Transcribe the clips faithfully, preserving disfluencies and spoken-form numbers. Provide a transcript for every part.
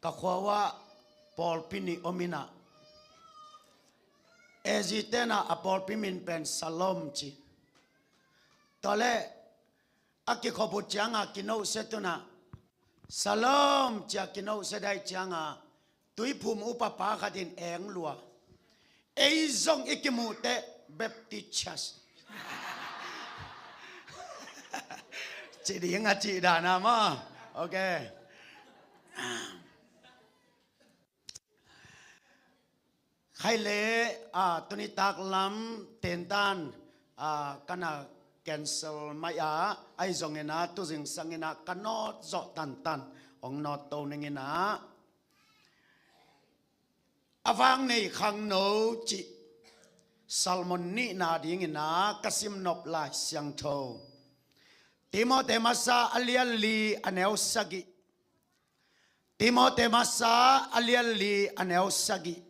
Ka khua uah pawlpi nih om inah, A Z tenah a pawlpi min pen Shalom ci. Tuale a kikhop uh cianga kinohsia tunah Shalom cia kinohsia daih cianga tuiphum upapa khatin eng lua. Ei zong i kimuh teh Baptist Church ci ding a cih dana maw? Ok. Khaile, a, tuni taklam tentan, a, kana cancel mai a, ahi zongina tuzing sangina ka nawt zawh tantan hong nawt to ningina. A vang nei khangno cih sermon nihna dingina ka simnop Lai Siangtho Timothy masa a lianli a neu sagih. Timothy masa a lianli a neu sagih.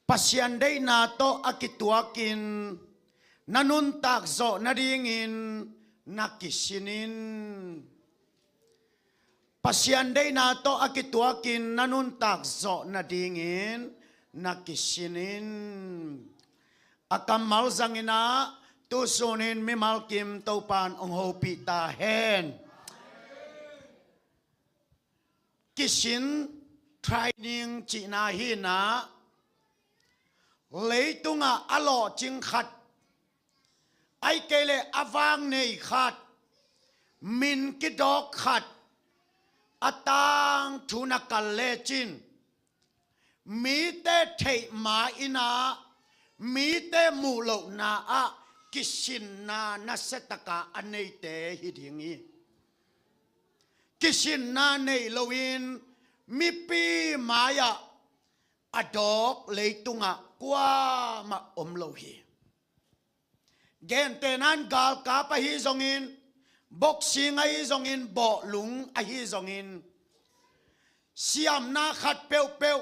Pasian deihna tawh a kituakin na nuntak zawh nadingin na kisinin. Pasian deihna tawh a kituakin na nuntak zawh nadingin na kisinin. A kammal zangina tusunin mimal kim Topan hong hopih ta hen. Kisin training cihna hinah leitungah a lawhcing khat, ahih kei leh a vang nei khat, min kidawk khat, a tangthu na kal lecin mite theih ma inah mite muh lohna ah kisinna nasiataka a neite hi ding hi. Kisinna nei loin mipi mai-ah a dawk leitungah kuamah om lo hi. Gentenan galkap ahi zongin, boxing ahi zongin, bawhlung ahi zongin, siamna khat peuhpeuh,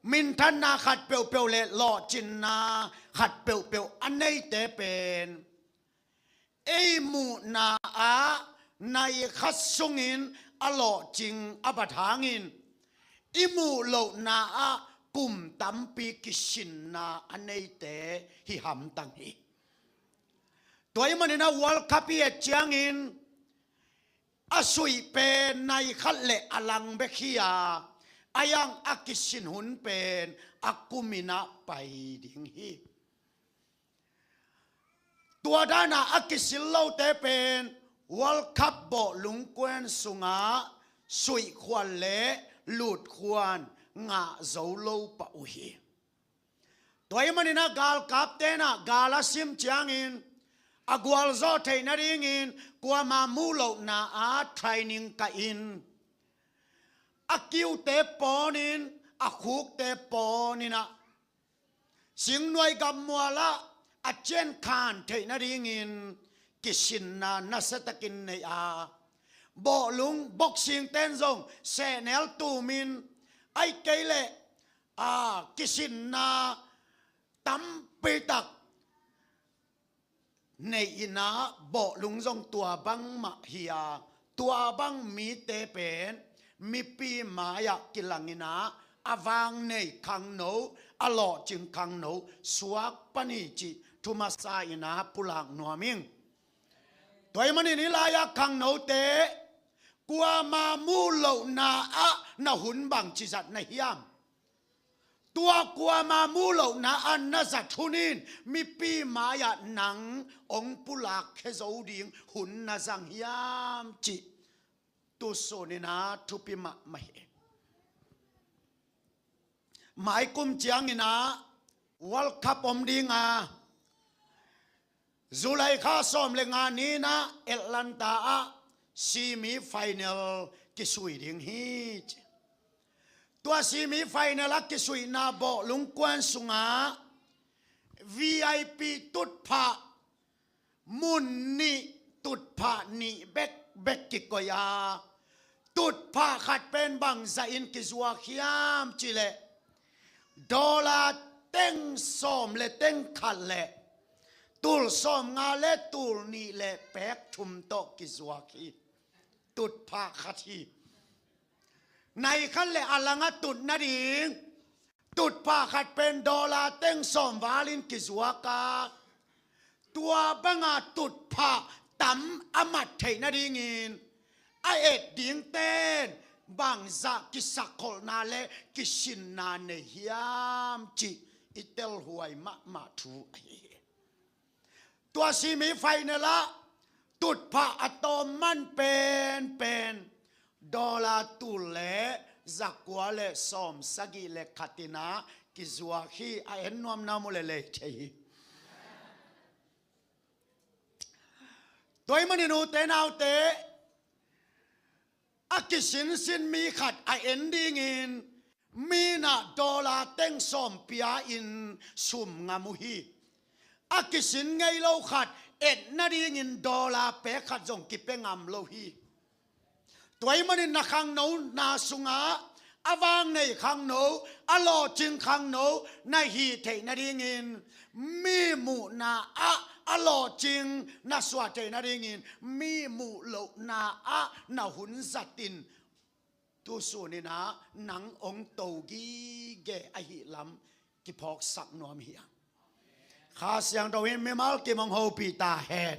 minthanna khat peuhpeuh le lawhcinna khat peuhpeuh a neite pen ei muhna ah nai khat sungin a lawhcing a bat hangin i muh lohna ah kum tampi kisinna a neite hi hamtang hi. Tua ahih manin a World Cup i et ciangin a suih pen nai khat le a lang bek hi a, a yang a kisin hun pen a kumin ah pai ding hi. Tua dana a kisil lote pen World Cup bawhlung kuan sungah suihkhuan le lutkhuan ngah zo lo pah uh hi. Tua ahih manin a galkap tenah gal a sim ciangin a gualzawh theih nadingin kuama muh lohna ah training kahin, a kiute pawnin, a khukte pawnin ah singnuai gammual ah a ciankhan theih nadingin kisinna nasiatakin nei a, bawhlung boxing ten zong sehnel tumin, ahih kei leh a kisinna tampitak nei inah bawhlung zong tua bangmah hi a, tua bang mite pen mipi mai-ah kilang inah a vang nei khangno, a lawhcing khangno suak pan hi cih thu masa inah pulak nuam ing. Tua ahih manin hih lai-ah khangnote kuama muh lohna ah na hun bangci zat na hiam? Tua kuama muh lohna ah na zat hun in mipi mai-ah nang hong pulak khia zo ding hun na zang hiam cih tusunin ah thupi mahmah hi. Maikum ciangin ah World Cup om ding a, July kha sawm le nga ni-in ah Atlanta ah semi final kisui ding hi ci. Tua semi final a kisuihna bawhlung kuan sungah V I P tutphah mun nih, tutphah nih bekbek kikoih a, tutphah khat pen bangzahin kizuak hiam cih leh dollar teng sawm le teng khat le tul sawm nga le tul nih le pek thum tawh kizuak hi. Tutphah khat hi. Nai khat le a langah tut nading tutphah khat pen dollar teng sawm valin kizuak a, tua banga tutphah tam a mat theih nadingin a et dingten bangzah kisakkholhna le kisinna nei hiam cih i telhuai mahmah thu ahi hi. Tua simi fainela tutphah a tawm man penpen dollar tul le zakua le sawm sagih le khatina kizuak hi. A en nuamna mu le lei thei hi. Tua ahih manin ute naute, a kisinsin mi khat a en dingin mi in ah dollar teng sawm pia-in sum ngam uh hi. A kisin ngei lo khat et nadingin dollar pek khat zong kipia ngam lo hi. Tua ahih manin na khangno na sungah a vang nei khangno, a lawhcing khangno na hih theih nadingin, mi muhna ah a lawhcing na suah theih nadingin, mi muh lohna ah na hun zat in, tu sunin ah nang hong to gige ahih lam kiphawksak nuam hi hang. Kha Siangtho in mimal kim hong hopih ta hen.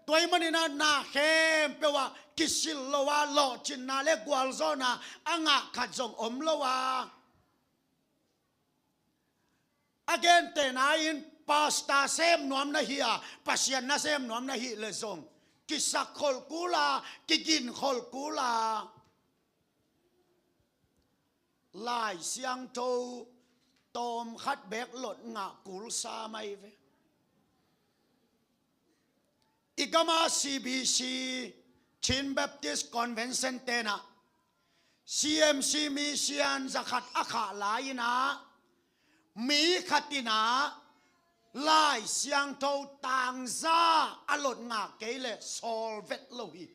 Tua ahih manin ah na khempeuh ah kisil lo a, lawhcinna le gualzawhna a ngah khat zong om lo a, a gentehna in pastor sem nuam na hih a, Pasian na sem nuam na hih leh zong kisakkholh kul a, kiginkholh kul a, Lai Siangtho tawm khat bek lot ngah kul sa mai ve. I gam a C B C, Chin Baptist Convention ten ah C M C mi sian za khat a khah lai-in ah, mi khat in ah Lai Siangtho tangza a lot ngah kei leh sawl vet lo hi.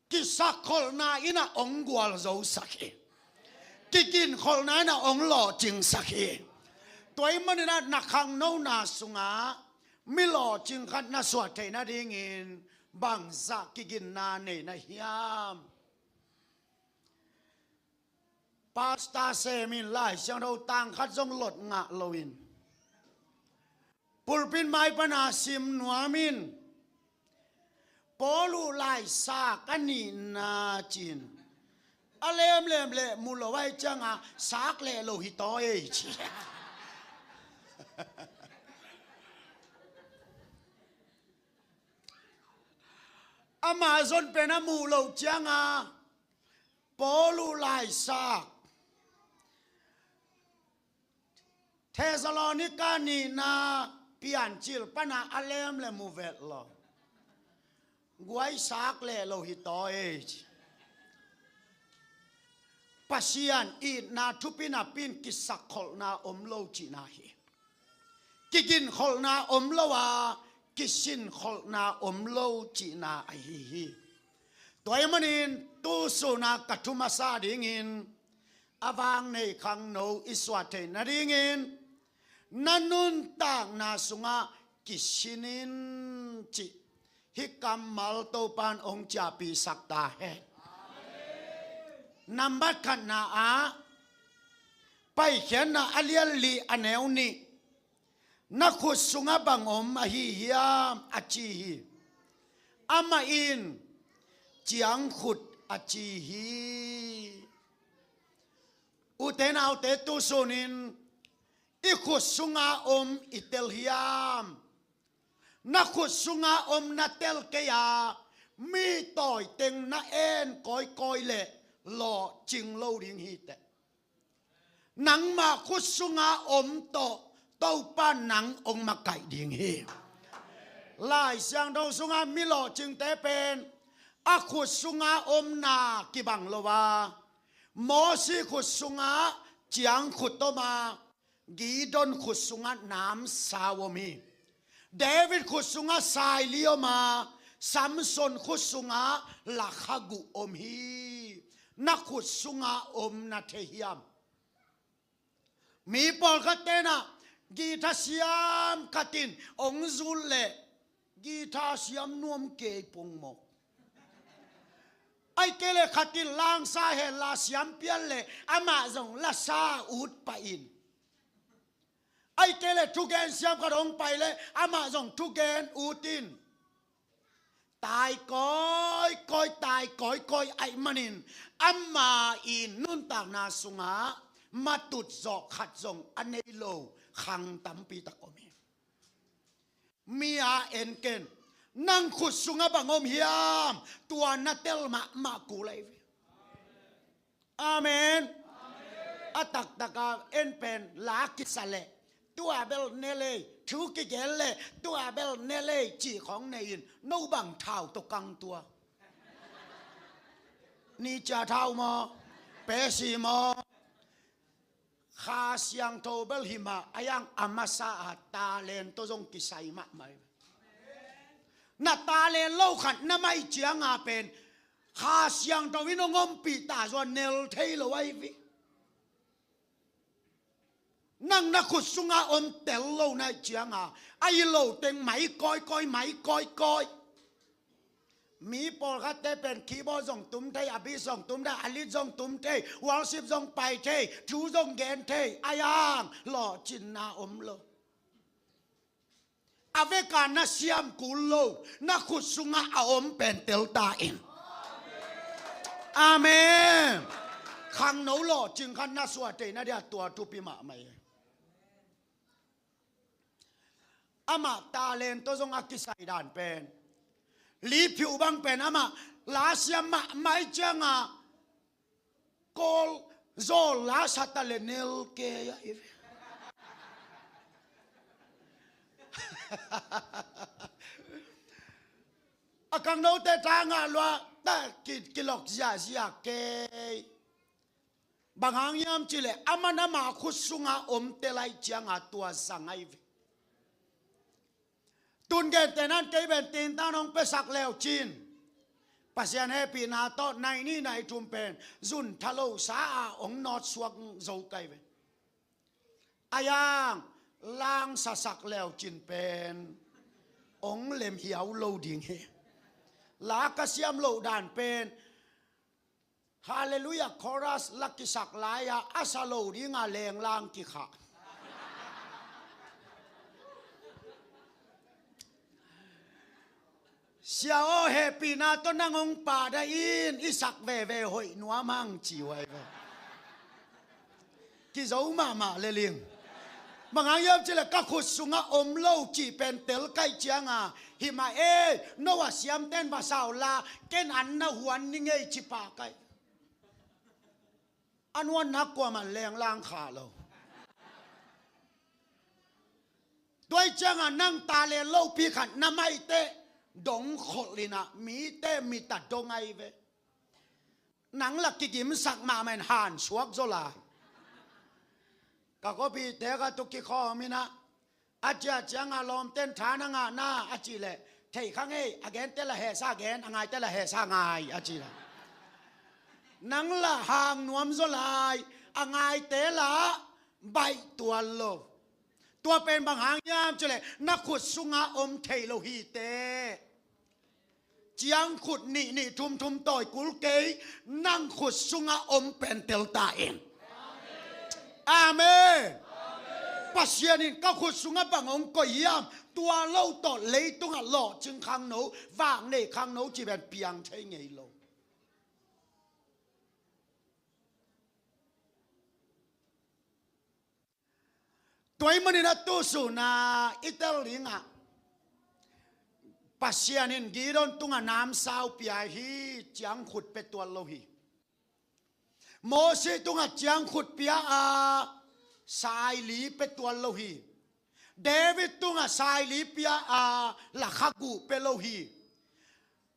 Kisakkholhna in ah hong gualzosak hi. Kiginkholhna in ah hong lawhcingsak hi. Tua ahih manin ah na khangnona sungah mi lawhcing khat na suah theih nadingin bangzah kiginna nei na hiam? Pastor sem in, Lai Siangtho tang khat zong lot ngah loin, pulpit mai pana sim nuam in, Paul uh laisak a nihna ci-in a lemlem leh mu lo ahih ciangin sak leh lo hi tawi ei ci. Amah zon pen a muh loh ciangin Paul uh laisak Thessalonika nihna Piancil pana a lemlem mu vet lo. Guaisak leh lo hi tawi ei ci. Pasian itna thupi napi-in kisakkholhna om lo cihna hi. Kiginkholhna om lo a, kisinkholhna om lo cihna ahi hi. Tua ahih manin tu sun ah ka thu masa dingin, a vang nei khangno i suah theih nadingin, na nuntakna sungah kisin in cih hih kammal Topa'n hong ciahpihsak ta hen. Nambat khatna ah, Paikhiatna a lian li a neu nih, na khut sungah bang om ahi hiam a ci hi. Amah in ciangkhut a ci hi. Ute naute, tu sunin i khut sunga om i tel hiam? Na khut sunga om na tel kei a, mi tawiteng na en kawikawi leh lawhcing lo ding hi teh. Nangmah khut sunga om tawh Topa nang hong makaih ding hi. Lai Siangtho sunga mi lawhcingte pen a khut sunga omna kibang lo a, Mosi khut sungah ciangkhut om a, Gideon khut sungah namsau om hi. David khut sungah saili om a, Samson khut sungah lakhaguh om hi. Na khut sungah om na thei hiam? Mi pawlkhat ten ah guitar siam khat in hong zul leh guitar siam nuam kei pong maw. Ai kei le khat in langsa hen la siam pian le amah zong lasa ut pah in. Ai kei le thugen siam khat hong pai le amah zong thugen ut in. Tai kawikawi, tai kawikawi aih manin ama i nuntakna sungah matut zawh khat zong a nei lo khang tampi tak om hi. Mi a en ken, nang khut sungah bang om hiam? Tua na tel mahmah kul ahi ve. Amen. A taktaka en pen la kisa leh tua bel ne lei, thu kigen leh tua bel ne lei cih khawng nei in, no bang thau tawh kang tua? Ni cia thau maw? Pesi maw? Kha Siangtho bel hi mah a, a yang a masa a talent tawh zong kisai mahmah hi. Na talent lo khat na maih cianga pen Kha Siangtho in hong ompih ta zua nel thei lo ahi vi. Nang na khut sunga om tel lo na ih cianga a i lo teng mai kawikawi, mai kawikawi. Mi pawlkhatte pen keyboard zong tum thei, a bass zong tum thei, a lead zong tum thei, worship zong pai thei, thu zong gen thei, a yang lawhcinna om lo. A veka na siam kul lo, na khut sunga a om pen tel ta in. Amen. Khangno lawhcing khat na suah theihna dia tua thupi mahmah hi. Amah talent tawh zong a kisai dan pen, Lee Philp bang pen amah la siam mahmah cianga Kawl zawl la sa ta le nel kei ahi ve. A khangnote tha ngah lua ta ki, kilok ziahziah kei. Bang hang hiam cih leh aman ama khut sunga om tel ahih cianga tua zang ahi ve. Tun gentehna in kei pen tintan hong piasak leucin, Pasian hehpihna tawh nai nih nai thum pen zun thalo sa a hong nawt suak zo ka hi ve. A yang langsasak leucin pen hong lem hiau lo ding hi. La ka siam loh dan pen Hallelujah chorus la kisak lai-a a sa lo dinga lenglang kikhah. Sia aw, hehpihna tawh nang hong pahdah in, i sak veve hoih nuam hang ci huai ve. Kizo mahmah le ling. Bang hang hiam cih leh ka khut sungah om lo cih pen tel ka hih cianga, hi mah ei, no a siamten va sa uh la, ken an na huan ni ngei ci pah ka hi. A nuanna kuamah lenglang kha lo. Tua hih cianga nang talent lopi khat na maih teh dong kholh in ah, mite mit a dong ahi ve. Nang la kigimsak mahmah in han suak zaw lai. Ka khuapihte khat tawh kikhawm in ah, a ciah cianga lawmten tha na ngah na a cih leh, thei kha ngei, a gente la hehsa gen, a ngaite la hehsa ngai a ci la. Nang la hang nuam zaw lai, a ngaite la baih tuan lo. Tua pen bang hang hiam cih leh na khut sunga om thei lo hi teh. Ciangkhut nih nih thum thum tawi kul kei, nang khut sunga om pen tel ta in. Amen. Pasian in ka khut sunga bang hong koih hiam, tua lo tawh leitungah lawhcing khangno, vak nei khangno cih pen piang thei ngei lo. Tua ahih manin a tu suna i tel dingah Pasian in Gideon tungah namsau pia hi, ciangkhut pia tuan lo hi. Mosi tungah ciangkhut pia a, saili pia tuan lo hi. David tungah saili pia a, lakhaguh pia lo hi.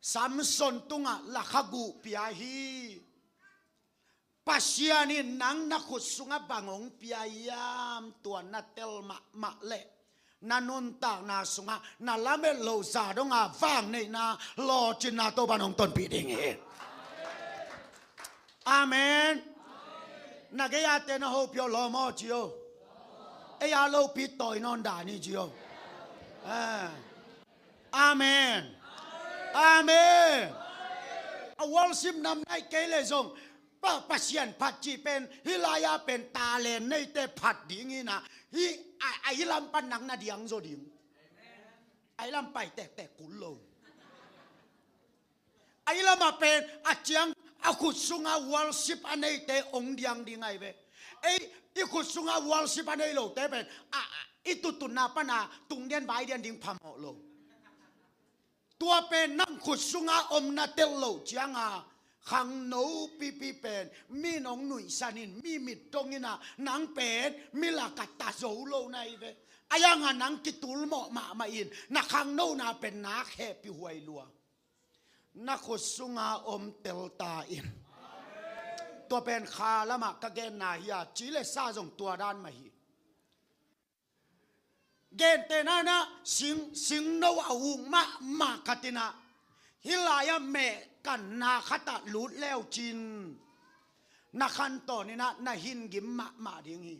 Samson tungah lakhaguh pia hi. Pasian in nang na khut sungah bang hong pia hiam, tua na tel mahmah leh na nuntakna sungah na lamet loh zah donga vak neihna lawhcinna Topa'n hong tonpih ding hi. Amen. Na gei-ate na hopih aw, lawm aw ci aw. Ei a lopi tawi nawn dah ni ci aw. Ah. Amen. Amen. A worship nam nai kei le zong, pa, Pasian phat cih pen, hih lai-ah pen talent neite phat ding hi na, hih a, a hih lam pan nang na diang zaw ding. A hih lam pai tektek kul lo. A hih lamah pen a ciang a khut sunga worship a neite ong diang ding ahi ve. Ei, i khut sunga worship a nei lote pen a, a, i tututna pana tungdian vaidian ding phamawh lo. Tua pen nang khut sunga om na tel lo cianga khangno pipi pen mi nong nuihsan in mi mit dong ina nang pen mi laka ta zo lo na hi ve. A yanga nang kitul mawh mahmah in na khangnona pen nak hehpih huai lua. Na khut sunga om tel ta in. Tua pen kha lamah ka genna hi a, ci le sa zong tua dan mah hi. Gentehna na sing, singno a uk mahmah khat ina hih lai-ah meh kanna khatah lut leu cin na khantawn ina na hin gim mahmah ding hi.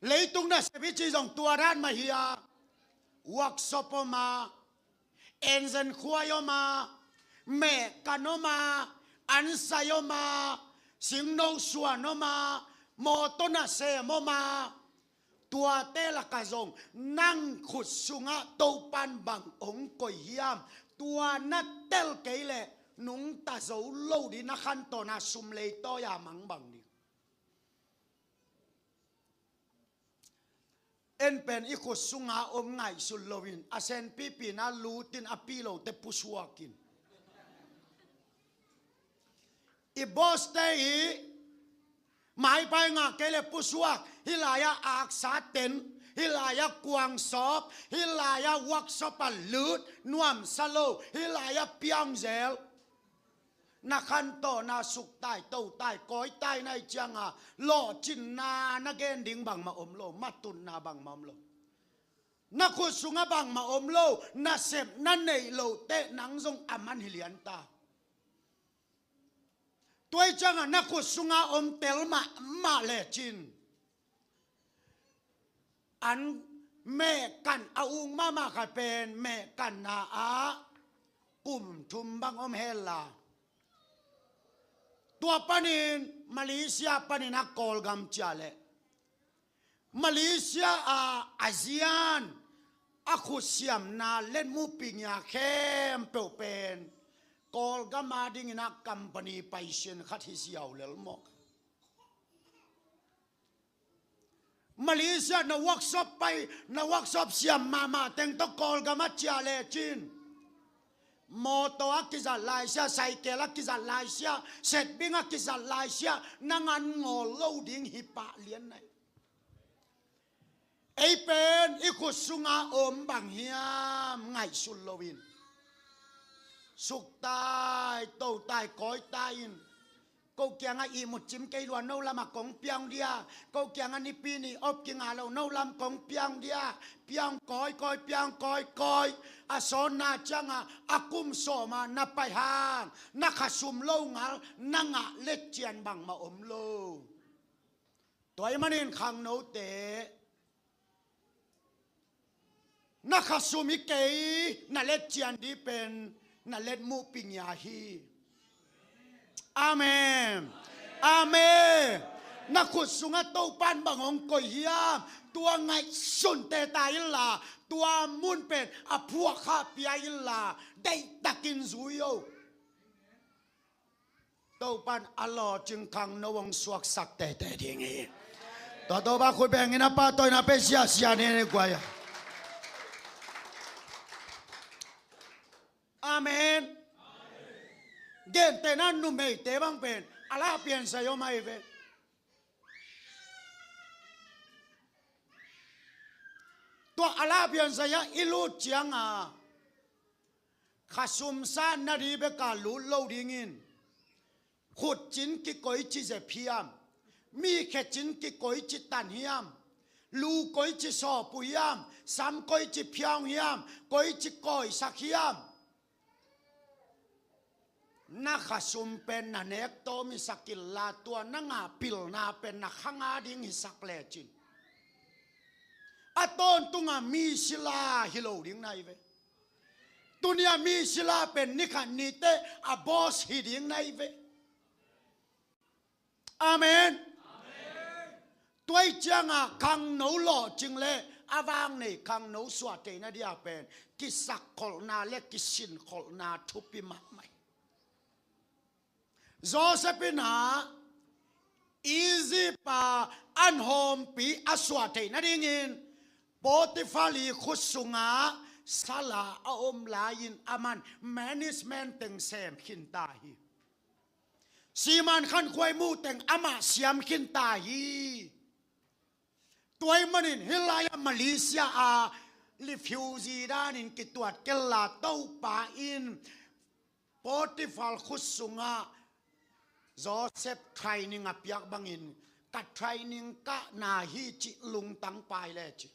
Leitung nasep i ci zong tua dan mah hi a, workshop om a, engine khuai om a, meh kan om a, ansai om a, singno suan om a, mawtaw nasem om a, tuate lakah zong nang khut sungah Topan bang hong koih hiam, tua na tel kei leh nungta zo lo ding, na khantawn a sum leitawi a mangbang ding. En pen i khut sunga om ngaihsut loin a senpipi na lutin a pilote pusuakin. I bawste i maipai ngah kei le pusuak, hih lai-ah aksa ten, hih lai-ah kuangsawp, hih lai-ah workshop a lut nuamsa lo, hih lai-ah piangzel. Na khantawn a suktai, totai, kawitai na hih cianga lawhcinna na gen ding bangmah om lo, matutna bangmah om lo. Na khut sungah bangmah om lo, nasep na neih loh teh nang zong a man hi lian ta. Tua hih cianga na khut sunga om tel mahmah lecin an meh kan a uk mahmah khat pen meh kanna ah kum thum bang om hela. Tua panin Malaysia panin a Kawlgam ciah leh Malaysia a a zian a khutsiamna letmuh pingia khempeuh pen Kawlgam a dingin a company paisian khat hi ziau lel mawk. Malaysia na workshop pai, na workshop siam mahmah teng tawh Kawlgam a ciah lecin mawtaw a kizat laisia, saikel a kizat laisia, setbing a kizat laisia, nang an ngawl lo ding hi pah lian nai. Ei pen i khut sunga om bang hiam ngaihsun loin suktai, totai, kawitai in. Ko kiangah ihmut cim kei lua no lamah kong piang dia. Ko kiangah nipi ni op kinga lo no lam kong piang dia. Piang kawikawi, piang kawikawi. A sawnna ciangah a kum sawma na pai hang na khasum lo ngal na ngah letcian bangmah om lo. Tua ahih manin khangnote na khasum hi kei, na letcian ding pen na letmuh pingia hi. Amen. Amen. Na khut sungah Topan bang hong koih hiam, tua ngaihsun teta inla, tua mun pen a phuak kha pia inla, deihtakin zui o. Topan a lawhcing khangno hong suaksak tete ding hi. Tua Topa khut bengin a pahtawina pe siasia ni ni guai a. Amen. Gentehna numeite bang pen a la piansai om ahi ve. Tua a la piansai a i lut cianga khasum sa na ding beka lut lo dingin khutcin kikoici zep hiam, mikhiacin kikoici tan hiam, lu koici sawp uh hiam, sam koici phiaung hiam, koici kawisak hiam. Na khasum pen na nek tawm i sak inla tua na ngah pilna pen na khang a ding hi sak lecin a tawntunga mi sila hi lo ding na hi ve. Tuni-a mi sila pen nikhat nite a boss hi ding na hi ve. Amen. Tua hi cianga khangno lawhcing le a vang nei khangno suah theihna dia pen kisakkholhna le kisinkholhna thupi mahmah hi. Joseph in a Egypt a an hawmpi a suah theih nadingin Potiphar i khut sungah sala a om lai-in aman management teng sem khin ta hi. Siman khankhuai mu teng amah siam khin ta hi. Tua ahih manin hih lai-ah Malaysia a refugee danin kituat kei la Topa in Potiphar khut sungah Joseph training a piak bangin ka training kahna hi cih lungtang pai le ci.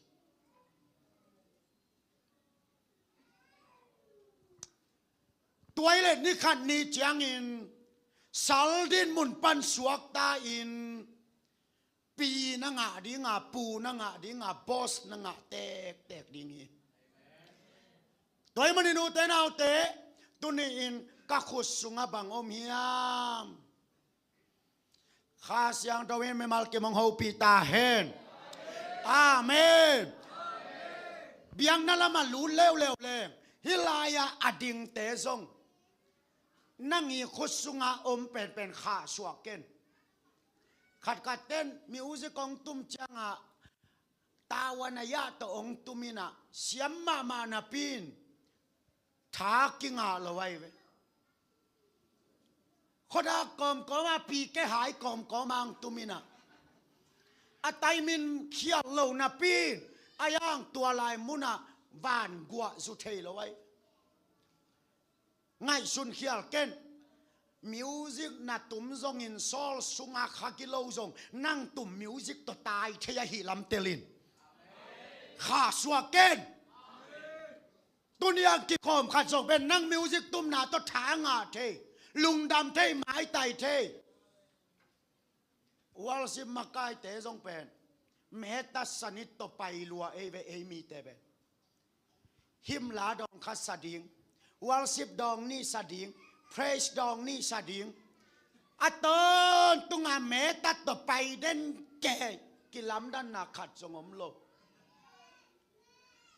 Tua hi le nikhat ni ciangin sal din mun pan suakta in pi na ngah dinga, pu na ngah dinga, boss na ngah tektek ding hi. Tua ahih manin ute naute, tuni-in ka khut sungah bang om hiam? Kha Siangtho in mimal kim hong hopih ta hen. Amen. Biakna lamah lut leuleu leng hih lai-ah a dingte zong nang i khut sungah om penpen khahsuah ken. Khatkhat ten music hong tum ciangah tavuan a yah tawh hong tum in a siam mahmah napi in tha kingah lo ahi ve. Khuadak kawmkawm a, pike hai kawmkawm a hong tum in a, a timing khial lo napi in a yang tua lai munah vanguah zu thei lo ahi. Ngaihsun khial ken. Music na tum zongin sawl sungah kha kilo zong nang tum music tawh tai thei ahih lam tel in. Khahsuah ken. Tuni-a kikhawm khat zong pen nang music tumna tawh tha ngah thei, lungdam thei, maitai thei. Worship makaite zong pen mehta sanit tawh pai lua ei ve, ei mite pen. Hymn la dawng khat sa ding, worship dawng nih sa ding, praise dawng nih sa ding. A tawntunga mehta tawh pai den kei, kilamdanna khat zong om lo.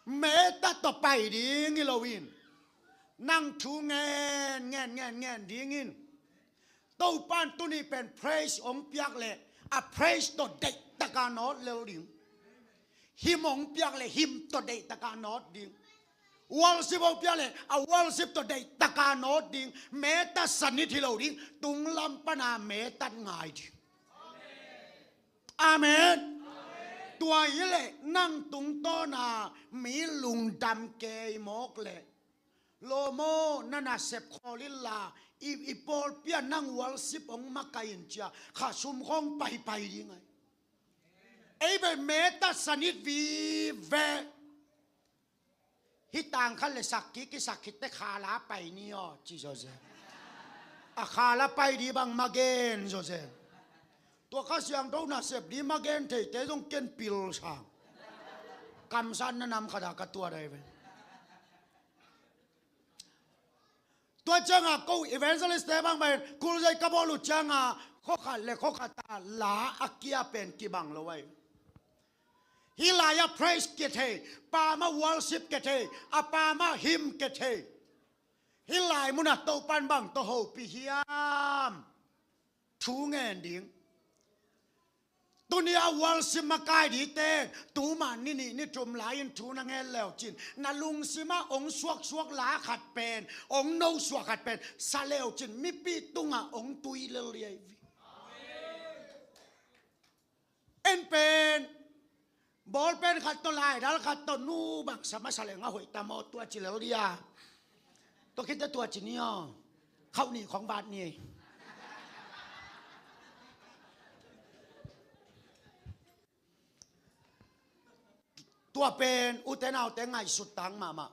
Mehta tawh pai ding hi lo in, nang thu ngen ngen ngen ngen dingin Topan tuni pen praise hong piak leh a praise tawh deihtaka nawt lel ding. Hymn hong piak leh hymn tawh deihtaka nawt ding. Worship hong piak leh a worship tawh deihtaka nawt ding. Mehta sanit hi lo ding. Tunglam pana mehta ngai ding. Amen. Tua hi leh nang tungtawna mi lungdam kei mawk leh lawm aw, na nasep khawl inla, i, i pawlpi ah nang worship hong makaih in cia, kha sum khawng paipai ding ahi. Ei bel mehta sanit vive. Hih tang khat le sak kik, kisak khitte khala pai ni aw ci zawzen. A khala pai di bang magen zawzen. Tua Kha Siangtho nasep di magen theite zong ken pil sang. Kamsatna nam khat ah ka tuat ahi ve. Tua cianga ko evangelist te bang bai kulzai ka bawl uh cianga khua khat le khua khat a la a kia pen kibang lo ahi. Hih lai-ah praise kia thei, pam ah worship kia thei, a pam ah hymn kia thei. Hih lai munah Topan bang tawh hopih hiam? Thu ngen ding. Tuni-a worship makai dite, tuma ni nih ni thum lai-in thu na ngen leucin, na lungsimah hong suaksuak la khat pen, hong nosuak khat pen sa leucin, mipi tungah hong tui lel liai vi. En pen bawlpen khat tawh, laidal khat tawh, nu bangsa masa leng a hoih tam aw tua ci lel dia. Tua khit teh tua ci ni aw. Khauh nih khawng vat ni. Tua pen ute naute ngaihsut tang mahmah.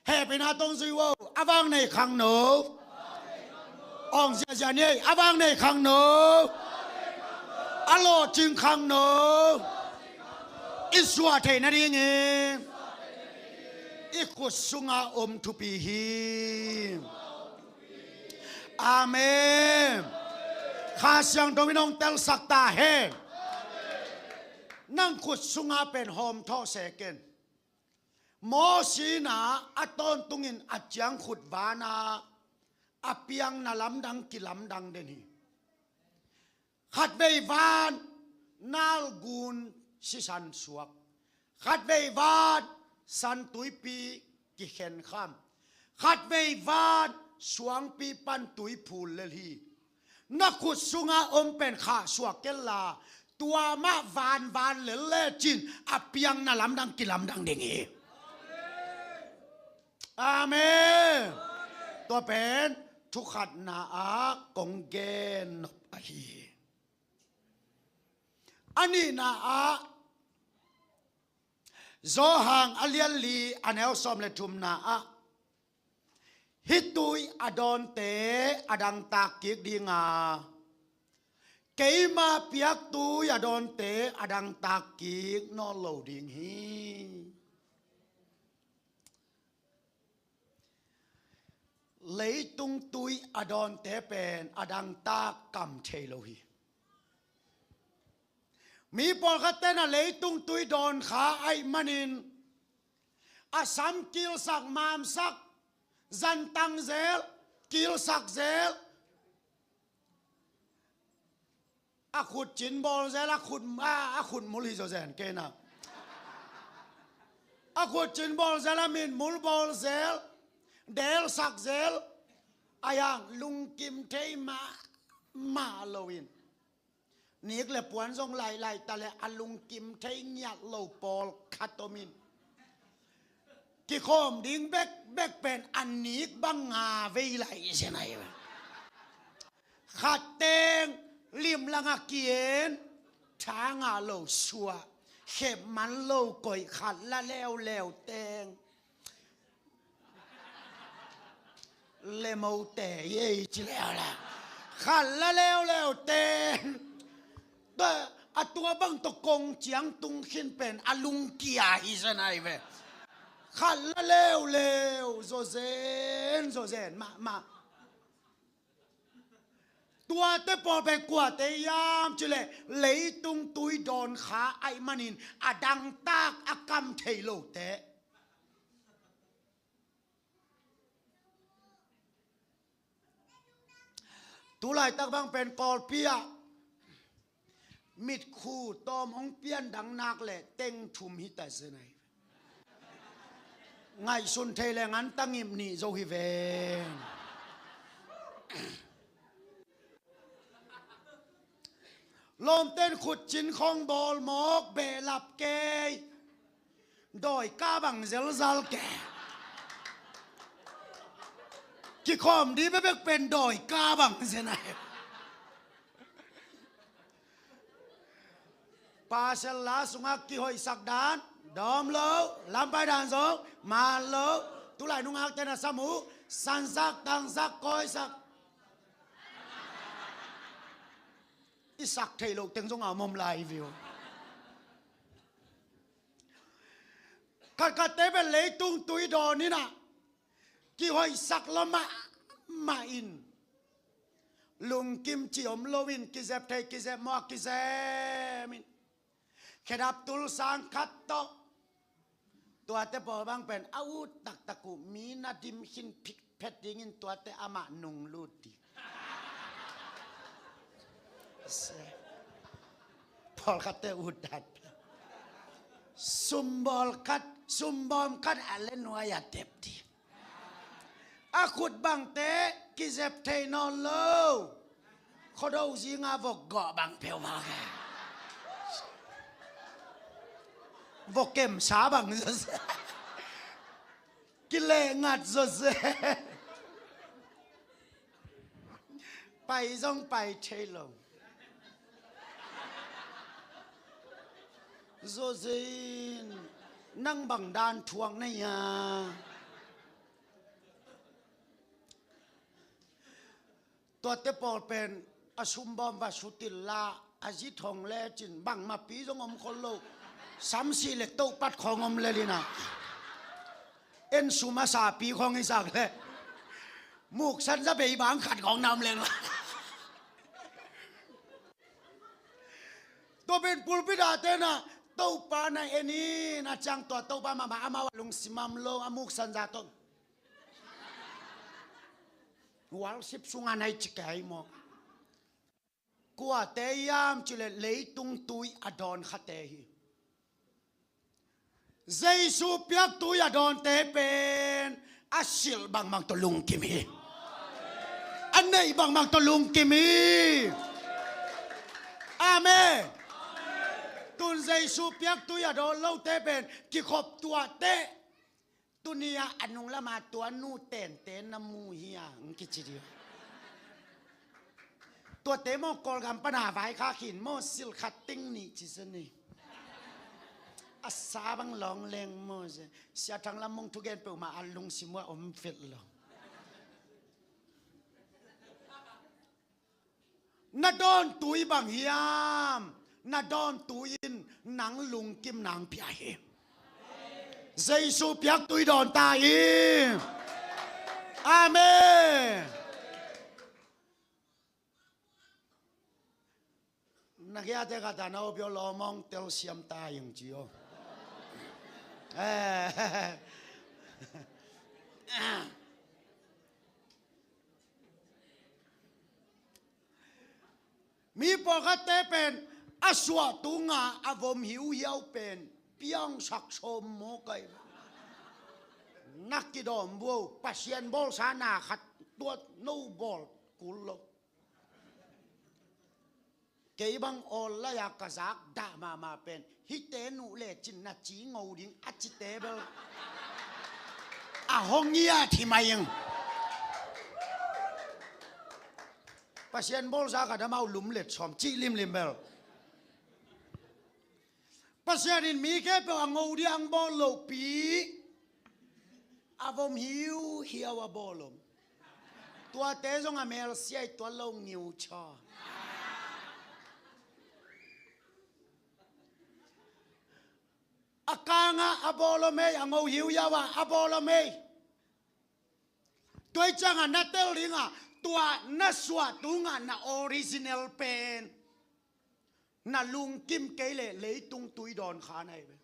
Hehpihna tawh zui un. A vang nei khangno. Awng ziahziah ni ei. A vang nei khangno. A lawhcing khangno. I suah theih nadingin i khut sunga om thupi hi. Amen. Kha Siangtho in hong telsak ta hen. Nang khut sunga pen hawm thawh se ken. Mosi in a tawntungin a ciangkhut vana a piangna lamdang kilamdang den hi. Khatvei van nalgun sisan suak, khatvei van san tuipi kikhenkham, khatvei van suangpi pan tui phul lel hi. Na khut sunga om pen khahsuak kenla, tua mah vanvan lel lecin a piangna lamdang kilamdang ding hi. Amen. Tua pen thukhatna ah kong gen nop ahi. A nihna ah Johan a lian li a neu sawm le thumna ah, hih tui a dawnte a dangtak kik dinga, keima piak tui a dawnte a dangtak kik nawn lo ding hi. Leitung tui a dawnte pen a dangtak kam thei lo hi. Mi pawlkhatte na leitung tui dawnkha ahih manin a sam kilsak, mamsak, zantang zel, kilsak zel, a khut cin bawl zel, a khut, a, a khut mul hi zaw zen kei na. A khut cin bawl zel, a mit mul bawl zel, delsak zel, a yang lungkim thei mah, mah lo in. Nik le puan zong lailai ta le a lungkim thei ngiat lo pawlkhat om in. Kikhawm ding bekbek pen a nik bang nga vei lai zen ahi ve. Khat teng limlang a kien, tha ngah lo suah, khep man lo koih, khat la leuleu teng. Lemote ei ci leuleu. Khat la leuleu teng. Tua, a tua bang tawh kong ciang tung khin pen a lungkia hi zen ahi ve. Khat la leuleu, zawzen, zawzen mahmah. Tuate pawl pen kuate hiam cih leh leitung tui dawnkha ahih manin a dangtak a kam thei lote. Tulaitak bang pen Kawlpi ah mitkhu tawm hong pian dang nak leh teng thum hi ta zen ahi. Ngaihsun thei leng an tangip nih zo hi ven. Lawmten khut cin khawng bawl mawk, behlap kei. Dawika bang zelzal ke. Kikhawm di bekbek pen dawika bang zen ahi. Pasal la sungah kihoihsak dan dawm lo, lampai dan zong man lo. Tulai nungakte na sam uh, sansak, tangsak, kawisak. I sak theih loh teng zong a om om lai hi ve uh. Khatkhatte pen leitung tui dawn in ah kihoihsak lo mahmah in, lungkim cih om lo in, kizep thei kizep mawk kizem in, khedap tul sang khat tawh. Tuate pawl bang pen a ut taktak uh, mi na dim khin phikphet dingin tuate amah nunglut ding. Pawlkhatte ut dan. Sumbawl khat, sumbawm khat a le nuai a tep ding. A khut bangte kizep thei nawn lo. Khuado zinga vok gawh bang peuhmah ke. Vok kemsa bang zawzen. Kileh ngat zawzen. Pai zong pai thei lo. Zawzen, nang bang dan thuak na hia? Tuate pawl pen a sumbawm va sut inla, a zi thong lecin bangmah pi zong om khol lo. Samsih le tohpat khawng om lel in ah. En sum a sapi khong i sak le muksan za bei bang khat khong nam leng la. Tua pen pulpit a tena Topa na en in a ciang tua Topa mahmah amau a lungsim om lo a muksan za tawh. Worship sungah na i ci kei maw? Kuate hiam cih leh leitung tui a dawn khate hi. Jesu piak tui a dawnte pen a silh bangbang tawh lungkim hi. A neih bangbang tawh lungkim hi. Amen. Tun Jesu piak tui a dawn lote pen kikhop tuate. Tuni-ah a nung lama tua nu tenten na mu hi a, hong kici dih. Tuate maw Kawlgam pana vaikhak hi in maw, silh khat teng nih ci zen hi. A sa bang lawng leng maw zen. Sia Thang Lam Mung thugen peuhmah a lungsim uh a om vet lo. Na dawn tui bang hiam? Na dawn tui in nang lungkim nang pia hi. Jesu piak tui dawn ta hi. Amen. Na kiate ka ta na opio lawmawng tel siam ta ing ci aw. Eh. Mi pawlkhatte pen a suah tungah a vom hiuhiau pen piangsak sawm maw kai. Na kidawm buau Pasian bawlsa na khat tuat no bawl kul lo. Kei bang awl lai-a ka zak dah mahmah pen hihte nuh lecin na ci ngo ding a cite bel a hong ngiat hi mai ing. Pasian bawlsa ka damau lum let sawm cih limlim bel. Pasian in mi khempeuh a ngo ding a bawl lohpi a vom hiuhiau a bawl om. Tuate zong a melsiai tuan lo ngiu chaw. A kangah a bawl om ei, a ngo hiuhiau ah a bawl om ei. Tua i ciangah na tel dingah tua na suah tungah na original pen na lungkim kei leh leitung tui dawn kha na hi ve.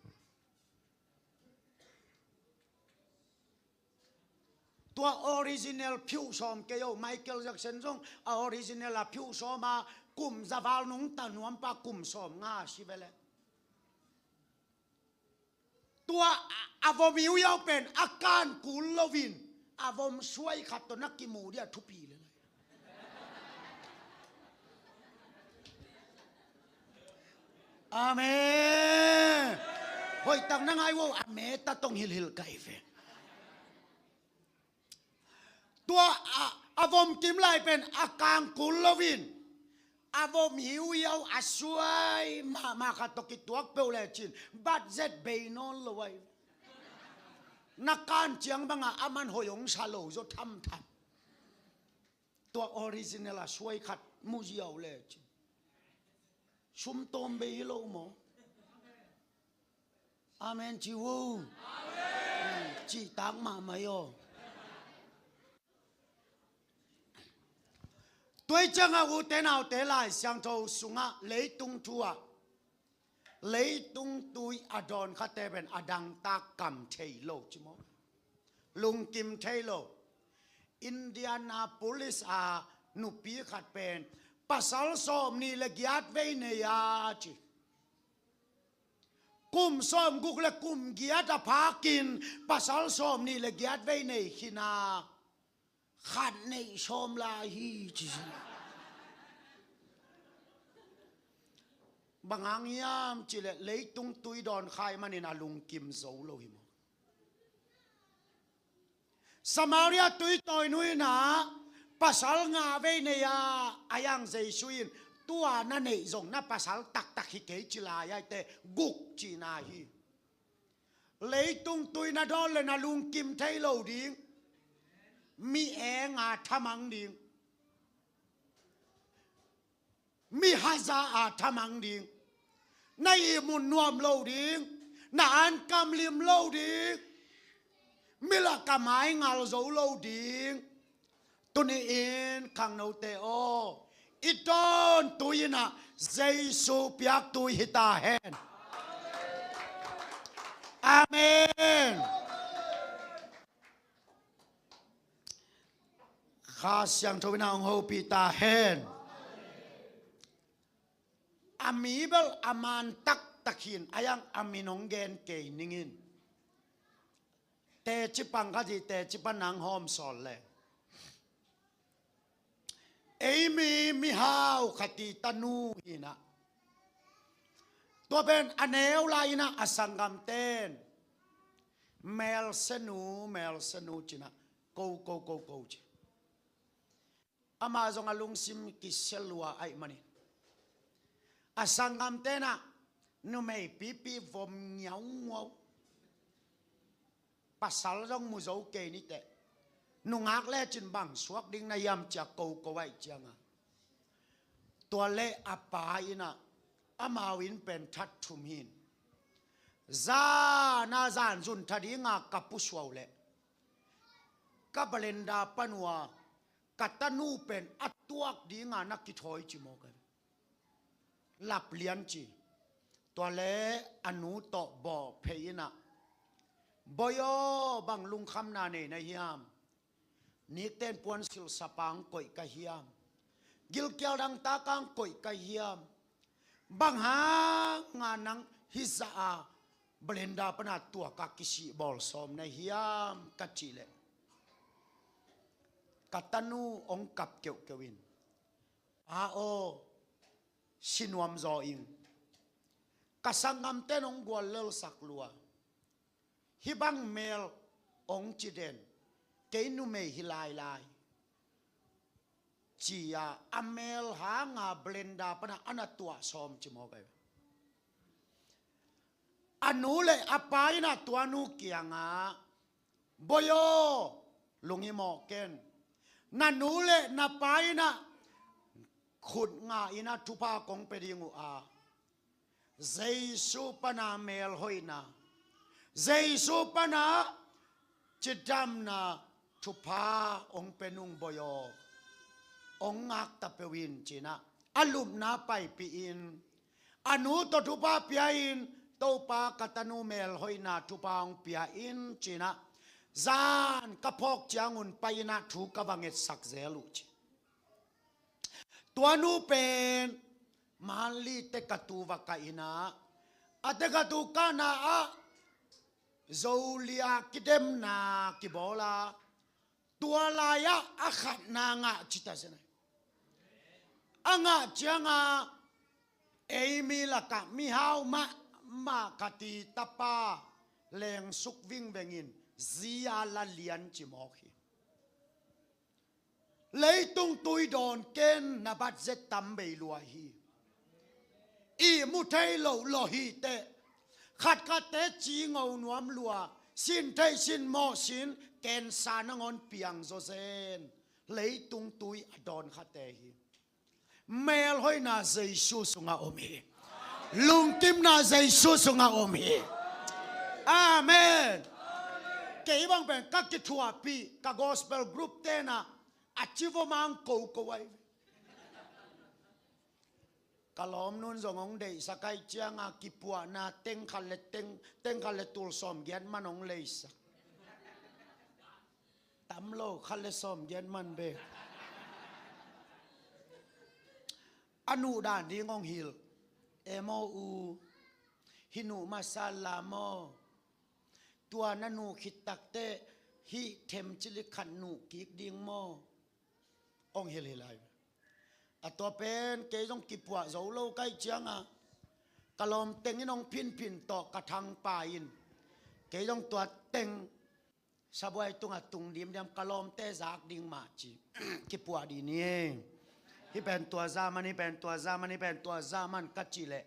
Tua original phiuh sawm kei o, Michael Jackson zong a original a phiuh sawm a kum za val nungta nuampa kum sawm nga a si ve leh. Tua a, a vom hiuhiau pen a kan kul loin a vom suai khat tawh na kimu dih a thupi lel. Amen. Hoihtak na ngai uh a, meta tong hilhil kai ve. Tua a, a vom kim lai pen a kang kul loin a vom hiuhiau a suai mahmah khat tawh kituak peuh lecin budget bei nawn lo ai. Na kan ciang bangah a man hoih hong sa lo zaw thamtham. Tua original a suai khat mu ziau lecin sum tawm bei hi lo maw? Amen ci uh. Cihtak mahmah hi aw. Tua i ciangah ute naute Lai Siangtho sungah leitung thu ah leitung tui a dawn khate pen a dangtak kam thei lo ci maw? Lungkim thei lo. Indianapolis a nupi khat pen pasal sawm nih le giat vei nei a ci. Kum sawm guk le kum giat a phakin pasal sawm nih le giat vei nei khin a khat neih sawm lai hi ci. Bang hang hiam cih leh leitung tui dawn kha ahih manin a lungkim zo lo hi maw? Samaria tuitawi nu in ah pasal nga vei nei a, a yang Jesu in tua na neih zong na pasal taktak hi kei ci lai a, eite guk cihna hi. Leitung tui na dawn le na lungkim thei lo ding. Mi eng a thamang ding. Mi haza a thamang ding. Na ihmun nuam lo ding. Na ankam lim lo ding. Milak a mai ngal zo lo ding. Tuni-in khangnote aw, i dawn tui in ah Jesu piak tui hi ta hen. Amen. Kha Siangtho in ah hong hopih ta hen. A mi bel a man taktak hi in, a iang a min hong gen kei ning in. Teci pang khat hi, teci pan nang hawm sawl le. Ei mi mihau khat i tanu hi in ah, tua pen a neu lai in ah a sanggamten, "Melse nu, melse nu," ci in ah, "Ko, ko, ko, ko," ci. Amah zong a lungsim kisia lua ahih manin, a sanggamten ah numei pipi vom ngiaunguau, pasal zong mu zo kei ni teh, nungak lecin bang suak ding na hiam, ci a ko ko ahih ciangin, tua leh a pa in ah, "Amau inn pen that thum hi in, zan a zan zun tha ding a ka pusuah uh leh, ka balenda pan uh a ka tanu pen a tuak ding a na kithawi," ci mawk hi. Lap lian ci. Tua leh a nu tawh bawh phei in ah, "Bawi aw, bang lungkhamna nei na hiam? Nikten puansilh sapa hong koih ka hiam? Gilkial dangtak hong koih ka hiam? Bang hang a nang hih zah a balenda pan a tuak a kisih bawl sawm na hiam?" ka cih leh, ka tanu hong kap keuhkeuh in, "Pa aw, si nuam zaw ing. Ka sanggamten hong guallelsak lua. Hih bang mel hong ci den, kei numei hi lailai," ci a, a mel hang a balenda pan a na tuah sawm ci mawk hi. A nu leh a pa in ah tua nu kiangah, "Bawi aw, lunghimawh ken. Na nu leh na pa in ah khut ngah in ah thupha kong pia ding uh a, Jesu pan a melhoihna, Jesu pan a cidamna thupha hong pia nung, bawi aw. Hong ngak ta peuh in," ci in ah, a lupna paipih in, a nu tawh thupha pia in, "Topa, ka tanu melhoihna thupha hong pia in," ci in ah, "Zan ka phawk ciangun pai in ah thu ka va ngetsak zel uh," ci. Tua nu pen Manli tekatu va kah in ah, a tekatu kahna ah Zolia kidemna kibawl a, tua lai-ah a khatna ngah ci ta zen. A ngah ciangah ei mi lakah mihau mahmah khat i tapa lengsuk vingveng in zi a la lian ci mawk hi. Leitung tui dawn ken, na budget tam bei lua hi. Ihmu thei loh lawh hi teh, khatkhatte ci ngo nuam lua, sin thei sin mawh sin, cancer nangawn piang zawzen. Leitung tui a dawn khate hi. Melhoihna Jesu sungah om hi. Lungkimna Jesu sungah om hi. Amen. Kei bang pen ka kithuahpih, ka gospel group tenah a ci vomang koko ai. Ka lawmnun zong hong deihsak ahih ciangah kipuahna teng khat le teng, teng khat le tul sawmgiat man hong leisak. Tam lo, khat le sawmgiat man bek. A nuh dan ding hong hilh. Em aw u, hih nuh masa la maw? Tua na nuh khit takteh hih themcili khat nuh kik ding maw? Hong hilh hi lai. A tua pen kei zong kipuah zo lo ka hih ciangah ka lawm teng in hong phinphin tawh ka thangpa in kei zong tua teng sabuai tungah tung dimdiam, ka lawmte zak ding mah ci. Kipuah dih ni. Hih pen tua zah man, hih pen tua zah man, hih pen tua zah man ka cih leh,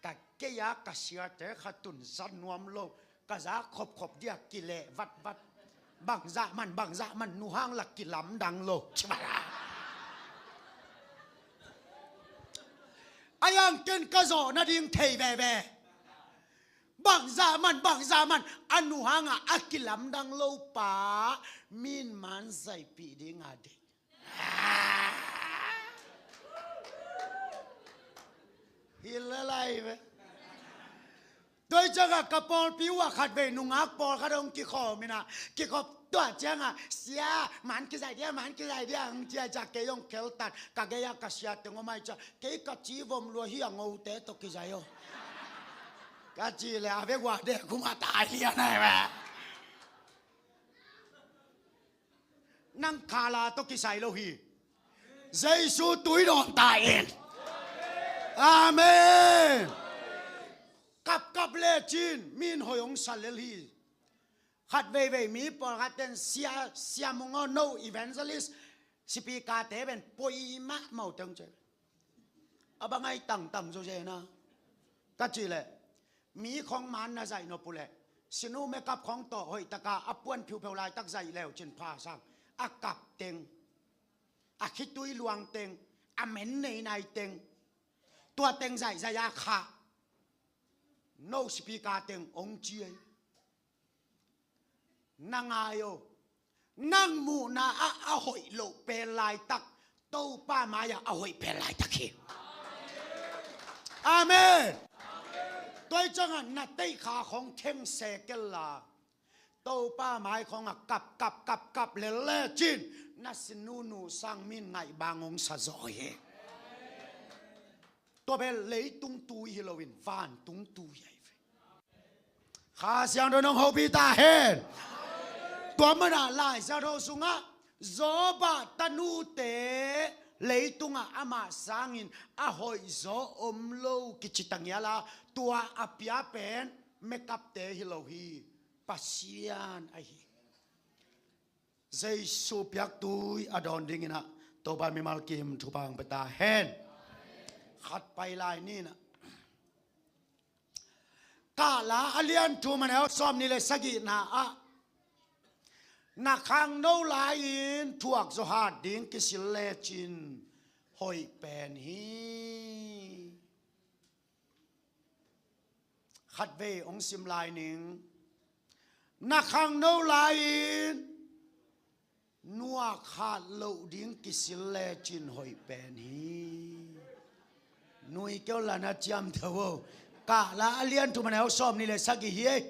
ka kei a ka siate khat un za nuam lo, ka zak khopkhop dia kileh vatvat. Bangzah man, bangzah man, nu hang la kilamdang lo. A iang ken ka zawh nading thei veve. Bangzah man, bangzah man, a nu hangah a kilamdang lo pa, min man zaipih dinga deih. Hi lalai ve. Tua ciangah ka pawlpi uh ah khatvei nungak pawlkhat hong kikhawm inah, kikhop tuah ciangah, "Sia, man kizai dia, man kizai dia," hong ciah ciah kei hong kheltan. Ka gei ah ka sia teng om ai ciah, "Kei ka ci vom lua hi a, ngote tawh kizai aw," ka ci leh a vek ua dek khum a tai lian ai ve. Nang khala tawh kisai lo hi. Jesu tui dawn ta in. Amen. Kapkap lecin min hoih hong sa lel hi. Khat veivei mi pawlkhat ten sia, sia mung aw, no evangelist, speaker te pen poi mahmah uh teng cia. A bang ai tangtang zo zena. Ka cih leh, mi khong man na zaih nop uh leh, sinu makeup khong tawh hoihtaka a puan phiupheu laitak zaih leu cin pha sang. A kap teng, a khitui luang teng, a men nei nai teng, tua teng zaih zaih a khah. No speaker teng ong ciai. Na ngai o. Nang muhna ah a hoih loh pen laitak, Topa mai-ah a hoih pen laitak hi. Amen. Tua hi ciangah na teihkha khong kheng se kei la, Topa mai khongah kap, kap, kap, kap lel lecin, na sinunu sang min ngaih bang hong sa zaw hi. Tua bel leitung tui hi loin vantung tui ahi ve. Kha Siangtho in hong hopih ta hen. Tua manah Lai Siangtho sungah Job tanute leitungah amah sangin a hoihzaw om lo kici tangial a, tua a pia pen makeup te hi lo hi, Pasian ahi. Jesu piaktui a dawn dinginah Topa mimal kim thupha hong pia ta hen. Khat pai lai ninah, Kahla a lian thum a neu sawmnih le sagihna ah, na khangno lai-in thuakzaw hat ding kisil lecin hoih pen hi. Khatvei hong sim lai ning. Na khangno lai-in nuak hat loh ding kisil lecin hoih pen hi. Nui keu la na ciamteh o. Kahla a lian thum a neu sawmnih le sagih hi ei.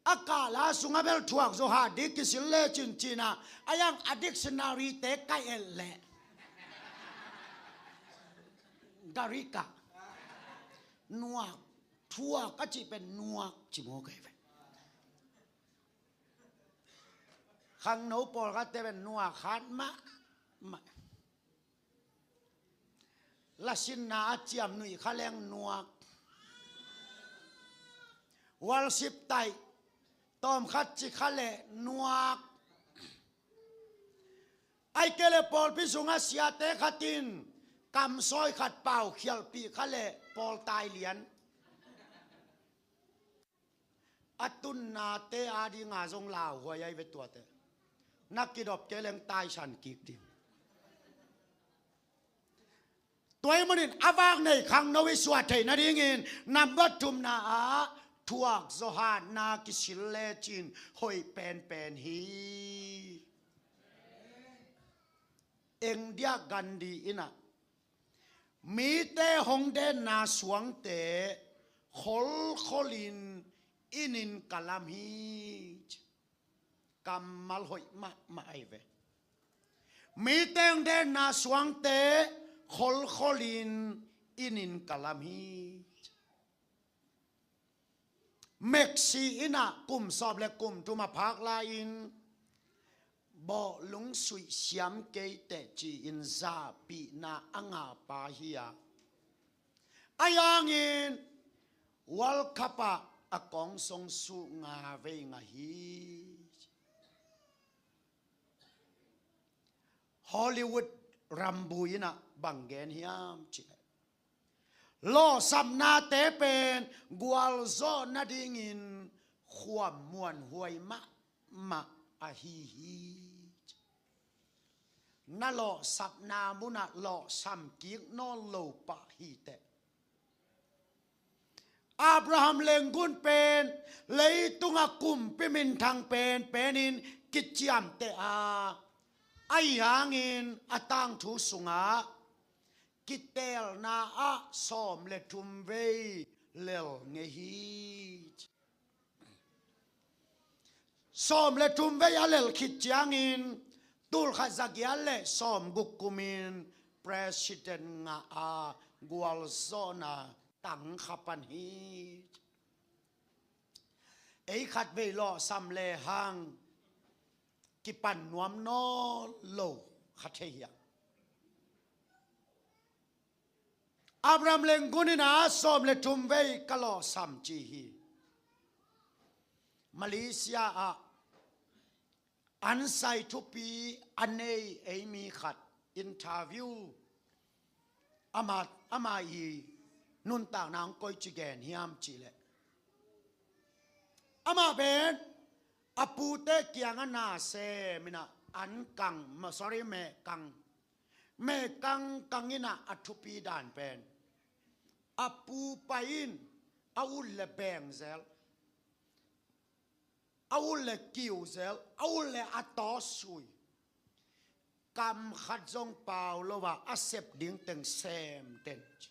A kahla sungah bel thuakzaw hat ding kisil lecin cinah, a yang a dictionary te ka et leh, Garika, nuak, thuak a cih pen nuak ci maw kei ve. Khangno pawlkhatte pen nuak hat mahmah. Lasinna a ciam nuih kha leng nuak. Worship taih tawmkhat ci kha leh nuak. Ai kei leh pawlpi sungah siate khat in kamsawi khat pau khialhpih kha leh pawl tai lian. A tunnate adinga zong lauhuai ai ve tuate. Na kidop kei leng taisan kik ding. Tua ahih manin a vak nei khangno i suah theih nadingin number thumna ah thuakzaw hatna kisil lecin hoih penpen hi. India Gandhi innah mite hong denna suangte kholkholin inn in ka lam hi. Kammal hoih mahmah ahi ve. Mite hong denna suangte kholkholin inn in ka lam hi. Meksi innah kum sawm le kum thum a phak lai-in bawhlung suih siam kei teh ci-in zahpihna a ngahpa hi a, a yangin World Cup ah a kawngsong suh nga vei ngah hi. Hollywood rambu innah bang gen hiam cih leh, lawhsapnate pen gualzawh nadingin khuam muanhuai mahmah ahi hi. Na lawhsapna munah lawhsam kik nawn lo pah hi teh, Abraham lenggun pen leitunga kumpi minthang penpenin kiciamteh a, ahi hangin a tangthu sungah kiteelna ah sawm le thum vei lel ngei hi. Sawm le thum vei a lel khit ciangin tulkhat zagiat le sawm guk kumin president ngah a gualzawhna tang kha pan hi. Ei khat vei lawhsam lehang kipan nuam nawn lo kha thei hiam? Abraham lenggun in a sawm le thum vei ka lawhsam ci hi. Malaysia ah an sai thupi a nei ei mi khat interview, ama, ama i nuntakna hong koici gen hiam cih leh, amah pen a pute kiangah na sem in a an kang, ma-, sorry, meh kang, meh kang kang in a a thupi dan pen a pu pai in a ut le beng zel, a ut le kiu zel, a ut le a tawsui, kam khat zong pau lo a a sep ding teng sem den ci.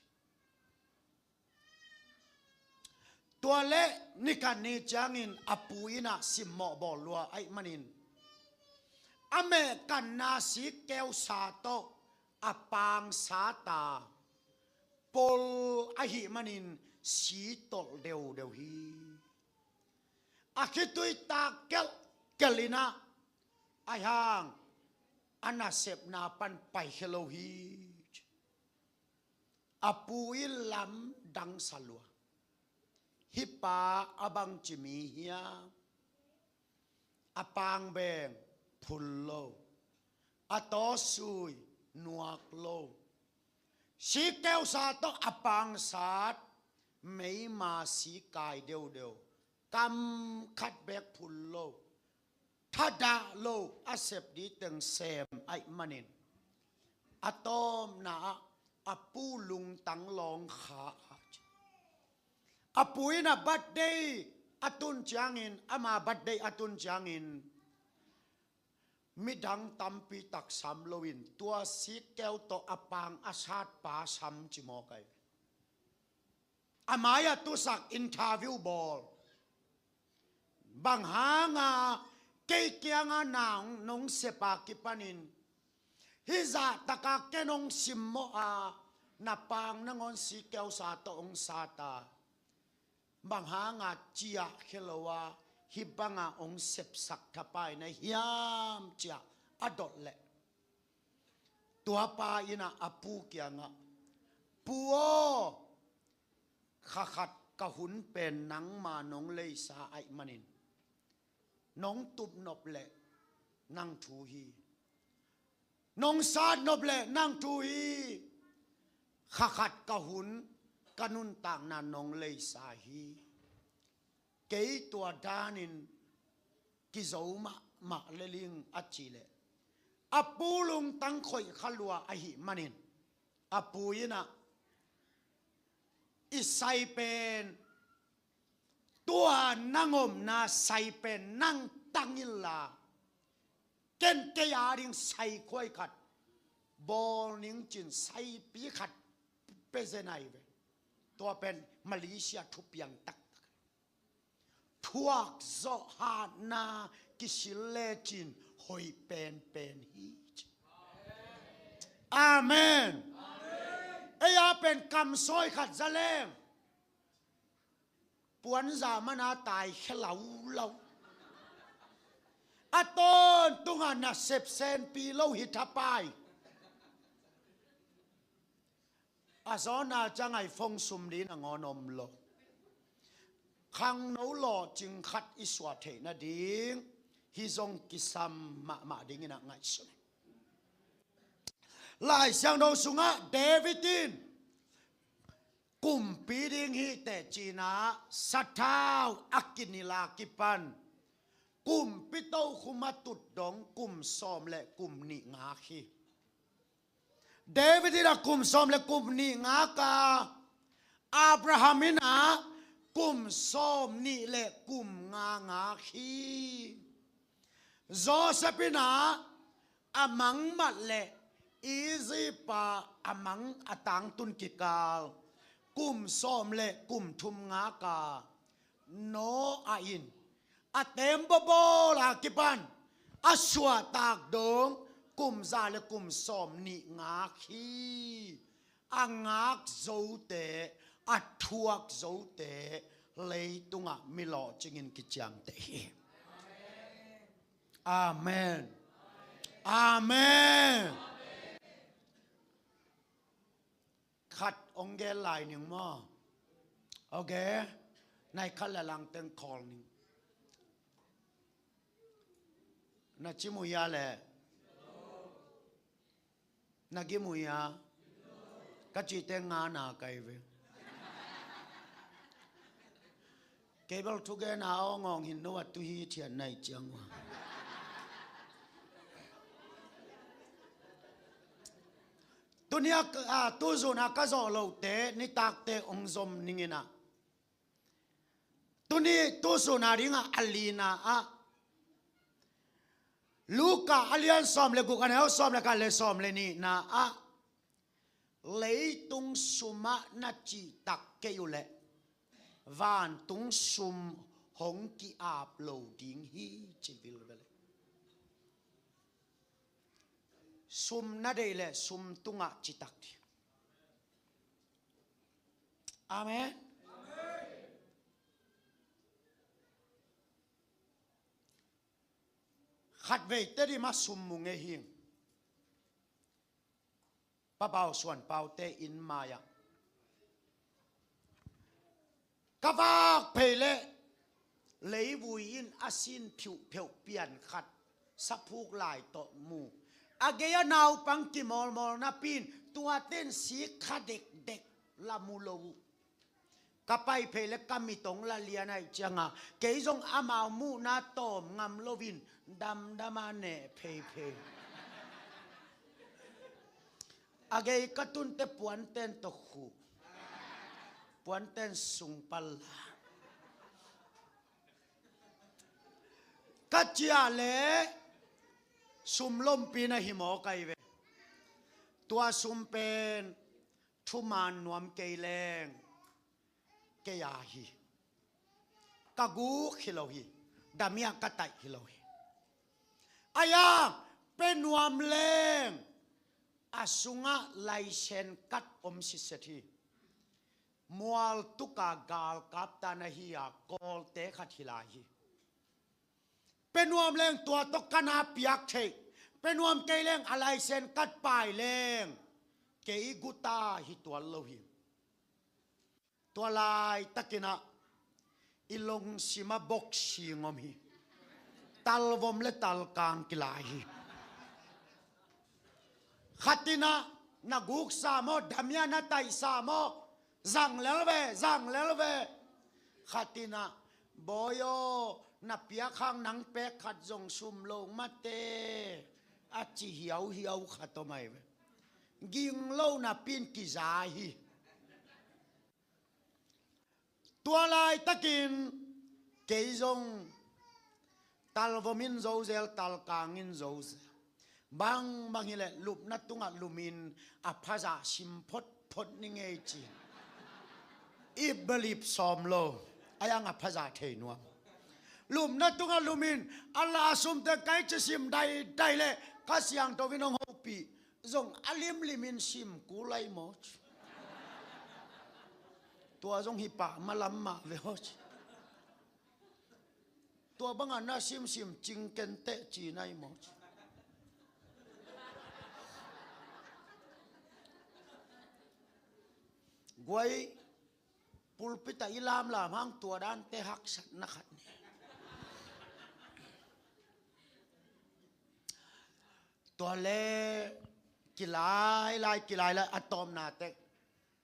Tua leh ni khat ni ciangin a pu in a simmawh bawl lua ahih manin a meh kanna sikkeusa tawh a pangsa ta pol ahih manin si tolh deudeu hi. A khitui tak kelhkelh in a, ahi hang a nasepna pan paikhia lo hi. A pu in lamdang sa lua. Hih pa a bangci mi hiam? A pangbeng phul lo, a tawsui nuak lo, sikkeusa tawh a pangsat, meima si kai deudeu, kam khat bek phul lo, thadah lo, a sep ding teng sem ahih manin a tawpna ah a pu lungtang lawng kha a ci. A pu in a birthday a tun ciangin, ama birthday a tun ciangin midang tampi tak sam loin tua sikkeu tawh a pang a sat pa sam ci mawk ahi. A mai-ah tusak interview bawl. Bang hanga kei kianga na nong sep a kipanin hih zahtaka ken hong simmawh a, na pang nangawn sikkeusa tawh hong sat a, bang hanga ciahkhia lo a hih banga hong sepsak thapai na hiam ci-a a dot leh, tua pa in a a pu kiangah, "Pu aw, kha khat ka hun pen nangma nong leisa ahih manin nong tupnop leh nang thu hi. Nong satnop leh nang thu hi. Kha khat ka hun, ka nuntakna nong leisa hi. Kei tua danin kizo mahmah lel ing," a cih leh, a pu lungtang khoih kha lua ahih manin a pu in a, "I sai pen, tua nang omna sai pen nang tang inla, ken kei ading sai khuai khat bawl ning," ci-in saipi khat pia zen ahi ve. Tua pen Malaysia thupiang taktak. Thuak zawh, hatna kisil lecin hoih penpen hi. Amen. Ei a pen kamsawi khat za leng, puanza mana taikhia laulau. A tawntunga nasep senpi lo hi thapai. A zawna ciang iPhone sum ding nangawn om lo. Khangno lawhcing khat i suah theih nading hih zong kisam mahmah dingin a ngaihsun. Lai Siangtho sungah David in kumpi ding hi teh ci-in a sathau a kinilh a kipan kumpi tokhom a tut dong kum sawm le kum nih ngak hi. David in a kum sawm le kum nih ngak a, Abraham in a kum sawm nih le kum nga ngak hi. Joseph in ah a mang mat le Egypt ah a mang a tangtun kikal kum sawm le kum thum ngak a, Noah in a teembaw bawl a kipan a suahtak dong kum za le kum sawm nih ngak hi. A ngak zote, a thuak zote leitungah mi lawhcingin kiciamteh hi. Amen. Amen. Khat ong gen lai ning maw? Ok. Nai khat le langteng call ning. Na ci mu ya le. Na gim uh hia? Ka cihte nga na kai ve. Kei bel thugen a awngawng hin no a tu hi thian nai ciang uh. Tuni a, a, tu zun a ka zawh lote nitakte ong zom ning in ah. Tuni tu sun a dingah a lina ah Luka a lian sawm le guk a neu sawm le khat le sawm le nihna ah leitung sumah na cihtak kei uh leh vantung sum hong ki-ap lo ding hi ci vilvel. Sum na deih leh sum tungah citak ding. Amen. Khatvei Tedim ah sum mu ngei hi. Papau Suan Paute inn mai-ah ka vak phei leh leivui in a sin phiuhpheuh pian khat saphuk lai tawh mu. A gei a naupang kimawlmawl napi in tuate in sik kha dekdek la mu lo uh. Ka pai phei leh ka mit ong la lian ahih ciangah kei zong amau muhna tawm ngam loin damdam a neh pheiphei. A gei ka tunte puanten tawh khuh, puanten sung pal la. Ka ciah leh sum lompi na hi mawk ahi ve. Tua sum pen thuman nuam kei leng kei a hi. Ka guk hi lo hi. Damia ka taih hi lo hi. Aia pe nuam leng a sungah laisen kat om siset hi. Mual tuka galkap ta na hi a kawlte khat hi lai hi. Pe nuam leng tua tawh ka na piak theih. Pe nuam kei leng a laisen kat pai leng kei guta hi tuan lo hi. Tua laitakin ah i lungsim ah boxing om hi. Talvom le talkang kilai hi. Khatin ah na guksa maw, damia na taihsa maw, zang lel ve, zang lel ve. Khatin ah bawi aw, na piak hang nang pek khat zong sum lo mate a ci hiauhiau khat om ahi ve. Ging lo napi in kiza hi. Tua laitakin kei zong talvom in zozel, talkang in zozel. Bangbang hileh lupna tungah lumin a phazah sim photphot ni ngei ci. Ip belip sawm lo. A yang a phazah thei nuam. Lupna tungah lumin a la sumte kai ci sim daidai leh Kha Siangtho in hong hopih. Zong a limlimin sim kul lai maw ci. Tua zong hi pah malam mah ve aw ci. Tua bangah na simsim cing kenteh ci nai maw ci. Guai pulpit ah i lamlam hang tua dante haksatna khat ni. Tua le kilai lai kilai lai a tawpna tek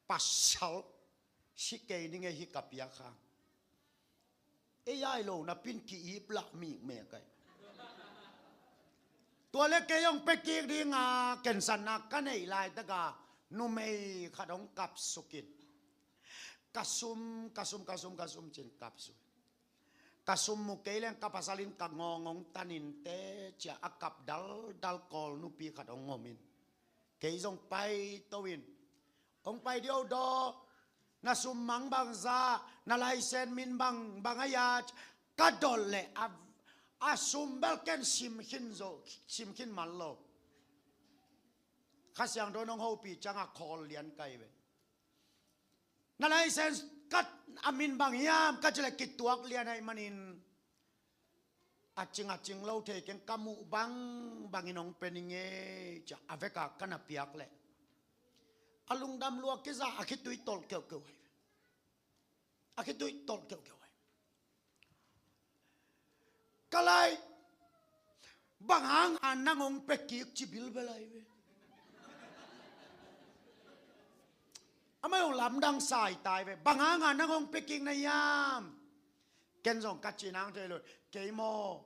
pasal si kei ni ngei hi ka piak hang. Ei ai lo napi in ki-ip lah mikmek ai. Tua le kei hong pia kik dinga kensatna ka neih laitaka numei khat hong kapsukin Ka sum, ka sum, ka sum, ka sum ci-in kap suk. Ka sum mu kei leng ka pasal in ka ngawng hong tan in teh ci-a a kap daldal Kawl nupi khat hong om in, kei zong paito in, hong pai dih o daw, na sum mang bangzah, na license min bang, bang a hia, ka dot leh a, a sum bel ken sim khin zo, sim khin man lo. Kha Siangtho in hong hopih ciangah khawl lian ka hi ve. Na license card a min bang hiam ka cih leh kituak lian ahih manin a cing a cing lo thei keng, ka muh bangbangin hong pia ning ei ci-a a vekah ka na piak leh a lungdam lua kizah, a khitui tolh keuhkeuh ahi. A khitui tolh keuhkeuh ahi. Ka lai, bang hanga nang hong pia kik ci bilbel ahi ve. Amah hong lamdang sa hi ta hi ve. Bang hanga nang hong pia kik na hiam? Ken zong ka cih nang thei lo. Kei maw,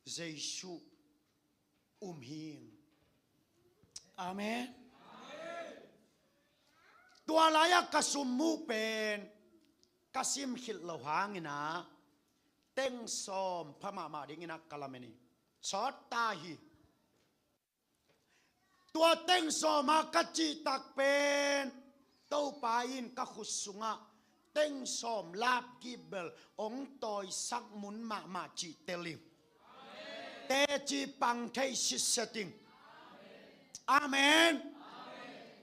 Jesu um hing. Amen. Tua lai-ah ka sum mu pen ka sim khit loh hangin ah teng sawm pha mahmah dingin ah ka lamen hi. Sawt ta hi. Tua teng sawm a ka cihtak pen Topa in ka khut sungah teng sawm lapkip bel hong tawisak mun mahmah cih tel ing. Teci pang thei sitset ing. Amen.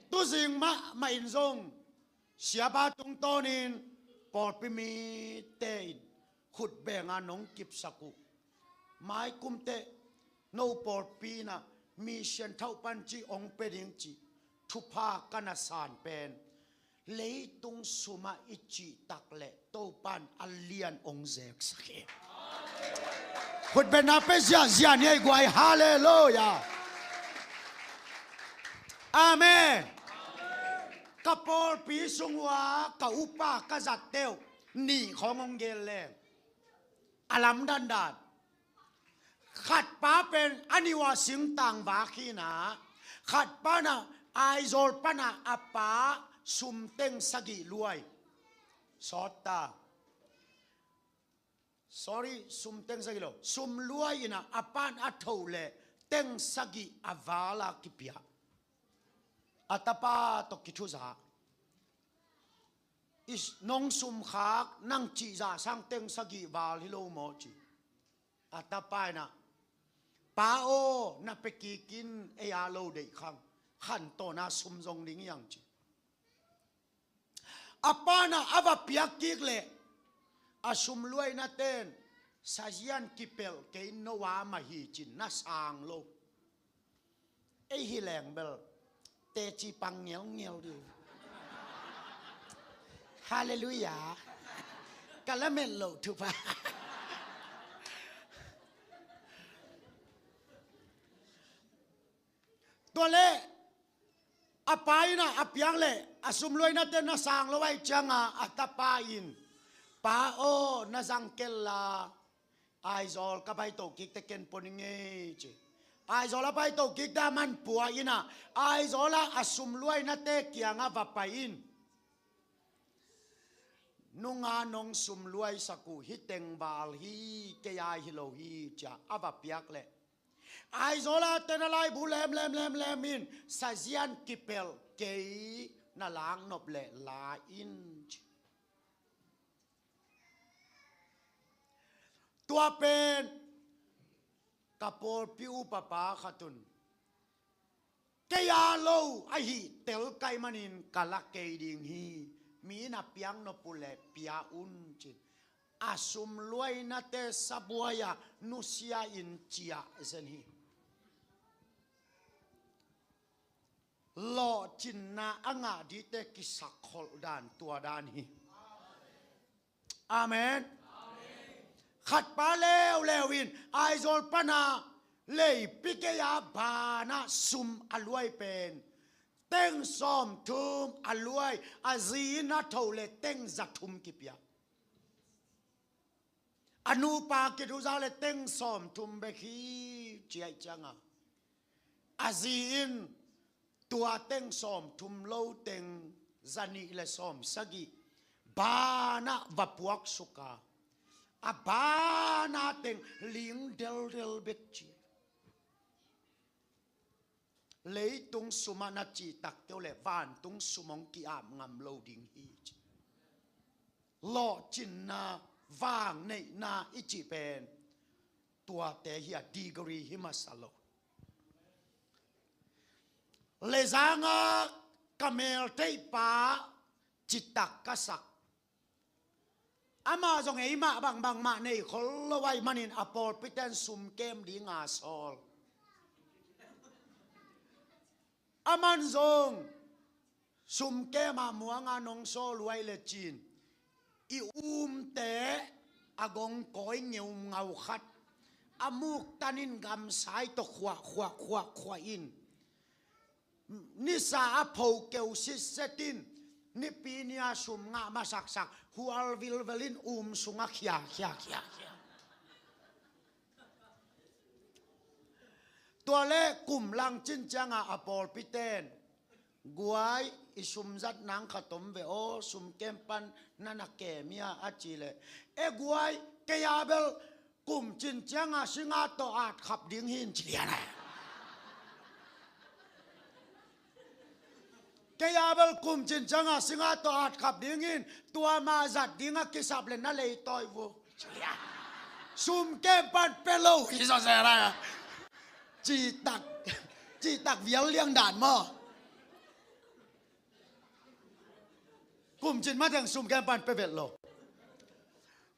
Tuzing mahmah in zong siapa tungtawnin pawlpi mite in khutbenga nong kipsak uh maikum teh no pawlpi in ah mi sianthauh pan ci hong pia ding cih thupha ka na san pen leitung sumah i cihtak leh Topa in a lian hong zeksak hi. Khutbenna pia ziahziah ni ei guai. Halleluiah. Amen. Ka pawlpi sung uh a ka upa ka zatte uh nih khawng hong gen leng a lamdang dan. Khatpa pen a nih uh a singtang vak hi in ah, khatpa in ah Aizawl pan ah a pa sum teng sagih luai. Sawt ta. Sorry, sum teng sagih lo. Sum luai in ah a pa in a thoh leh teng sagih a val a kipia. A tapa tawh kithuza. Is, nong sumkhak, nang cihzah sang teng sagih val hi lo maw ci. A tapa in ah, pa aw, na pia kik in, ei a lo deih khang, khantawn a sum zong ding hi hang ci. A pa in ah a va piak kik leh a sum luainate in sazian kipelh kei, no a mah hi ci-in na sang lo. Ei hi leng bel teci pang ngelngel dih. Halleluiah. Ka lamen loh thupha. Tua leh a pa in ah a piak leh a sum luainate na sang lo ahih ciangah a tapa in, pa aw, na zang ken la, Aizawl ka paito kik teh ken pua ning ei ci. Aizawl a paito kik teh a man pua in ah Aizawl ah a sum luainate kiangah va pai in, nunga nong sum luaisak uh hih teng val hi, kei a hi lo hi ci-a a va piak leh Aizawl a te na laibu lem lem lem lem in sazian kipelh kei, na laknop leh la in ci. Tua pen ka pawlpi upa pa khat un kei a lo ahih tel ka hih manin ka la kei ding hi. Mi in a piaknop uh leh pia un ci-in a sum luainate sabuai-ah nusia-in ciah zen hi. Lawhcinna a ngah dingte kisakholh dan tua dan hi. Amen. Khatpa leuleu in Aizawl pan ah leipi gei-a banah sum a luai pen teng sawmthum a luai, a zi in a thoh leh teng zathum kipia. A nupa kithuza leh teng sawmthum bek hi ci ahih ciangah a zi in tua teng sawmthum lo teng zanih leh sawmsagih banah va puaksuk a, a bana teng ling deldel bek ci. Leitung sumah na cihtakte uh le vantung sum hong ki-ap ngam lo ding hi ci. Lawhcinna, vangneihna i cih pen tuate hi a, degree hi masa lo. Lezanga ka meltheihpa citak ka sak. Amah zong eimah bangbang mah nei khol lo ahih manin a pawlpiten sumkem dinga sawl. Aman zong sumkem ah muanga nong sawl uh ahih lecin i umte a gongkawi ngeungau khat a muktanin gamsai tawh khuah khuah khuah khuah in nisa a pho keu sitset in, nipi nia sum ngah masaksak hual vilvel in um sungah khia khia khia khia. Tua le kum lang cin cianga a pawlpiten, guai, i sum zat nang khat om ve aw, sumkem pan na na kem ia a ci le, e guai, kei a bel kum cin cianga singa tawh at khap ding hi in ci lian a. Kei a bel kum cin cianga singa tawh at khap ding hi in, tua mah zat dinga kisap le na leitawi vo. Sumkem pan pe lo hi sawsela. Citak, citak vial liang dan maw? Kum cin mateng sumkem pan pe vet lo.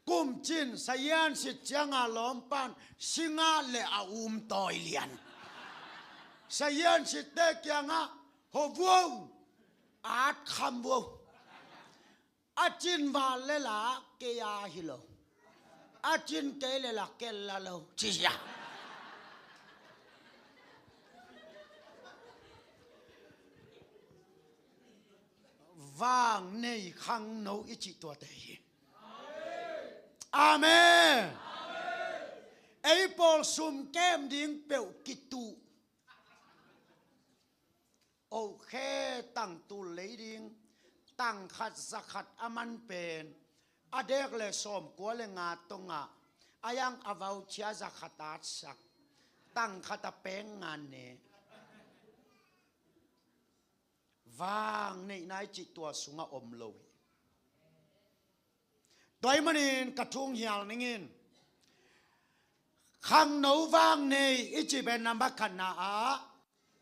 Kum cin sayan sit cianga lawm pan singa le a um tawi lian. Sayan sitte kiangah ho vuo, at kham vuo. A cin val le la kei a hi lo. A cin kei le la kel la lo ci sia. Vang nei khangno i cih tuate hi. Amen. Ei pawl sumkem ding peuh kituh. Oh khe tang tul lei ding, tang khat za khat a man pen a dek le sawmkua le nga tongah a yang a vauchia za khat atsak, tang khat a peng nga ne. Vang neihna i cih tua sungah om lo hi. Tua ahih manin ka thung hial ningin khangno vang nei i cih pen nambat khatna ah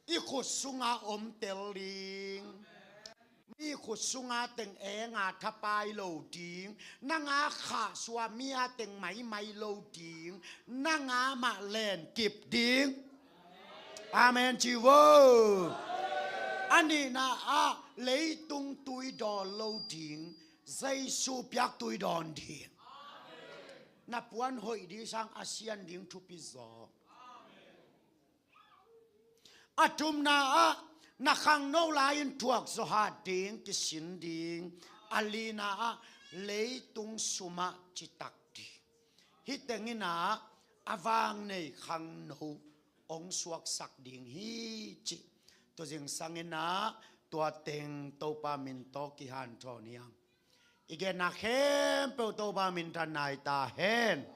i khut sunga om tel ding. Mi khut sunga teng enga thapai lo ding. Nanga khahsuah mi a teng maimai lo ding. Nanga mah lenkip ding. Amen ci vo. A nihna ah leitung tui dawn lo ding. Jesu piak tui dawn ding. Na puan hoih ding sang a sian ding thupi zaw. A thumna ah na khangno lai-in thuak zawhat ding, kisin ding. A lina ah leitung sumah citak ding. Hih tengin ah a vang nei khangno hong suaksak ding hi cih tu zingsangin ah tua teng Topa min tawh kihanthawn hi hang. I genna khempeuh Topa minthanna hi ta hen.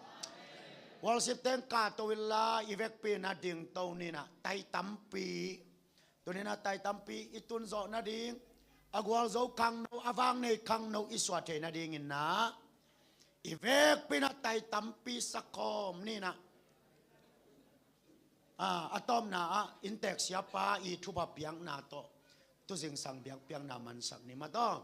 Worship teng kahto inla i vekpi in a dingto ni in ah tai tampi, tuni in ah tai tampi i tunzawh nading, a gualzo khangno, a vang nei khangno i suah thei nadingin ah i vekpi in ah tai tampi sakhawm ni in ah. A, a tawpna ah inntek siapa i thupha piakna tawh tu zingsang biakpiakna mansak ni maw taw.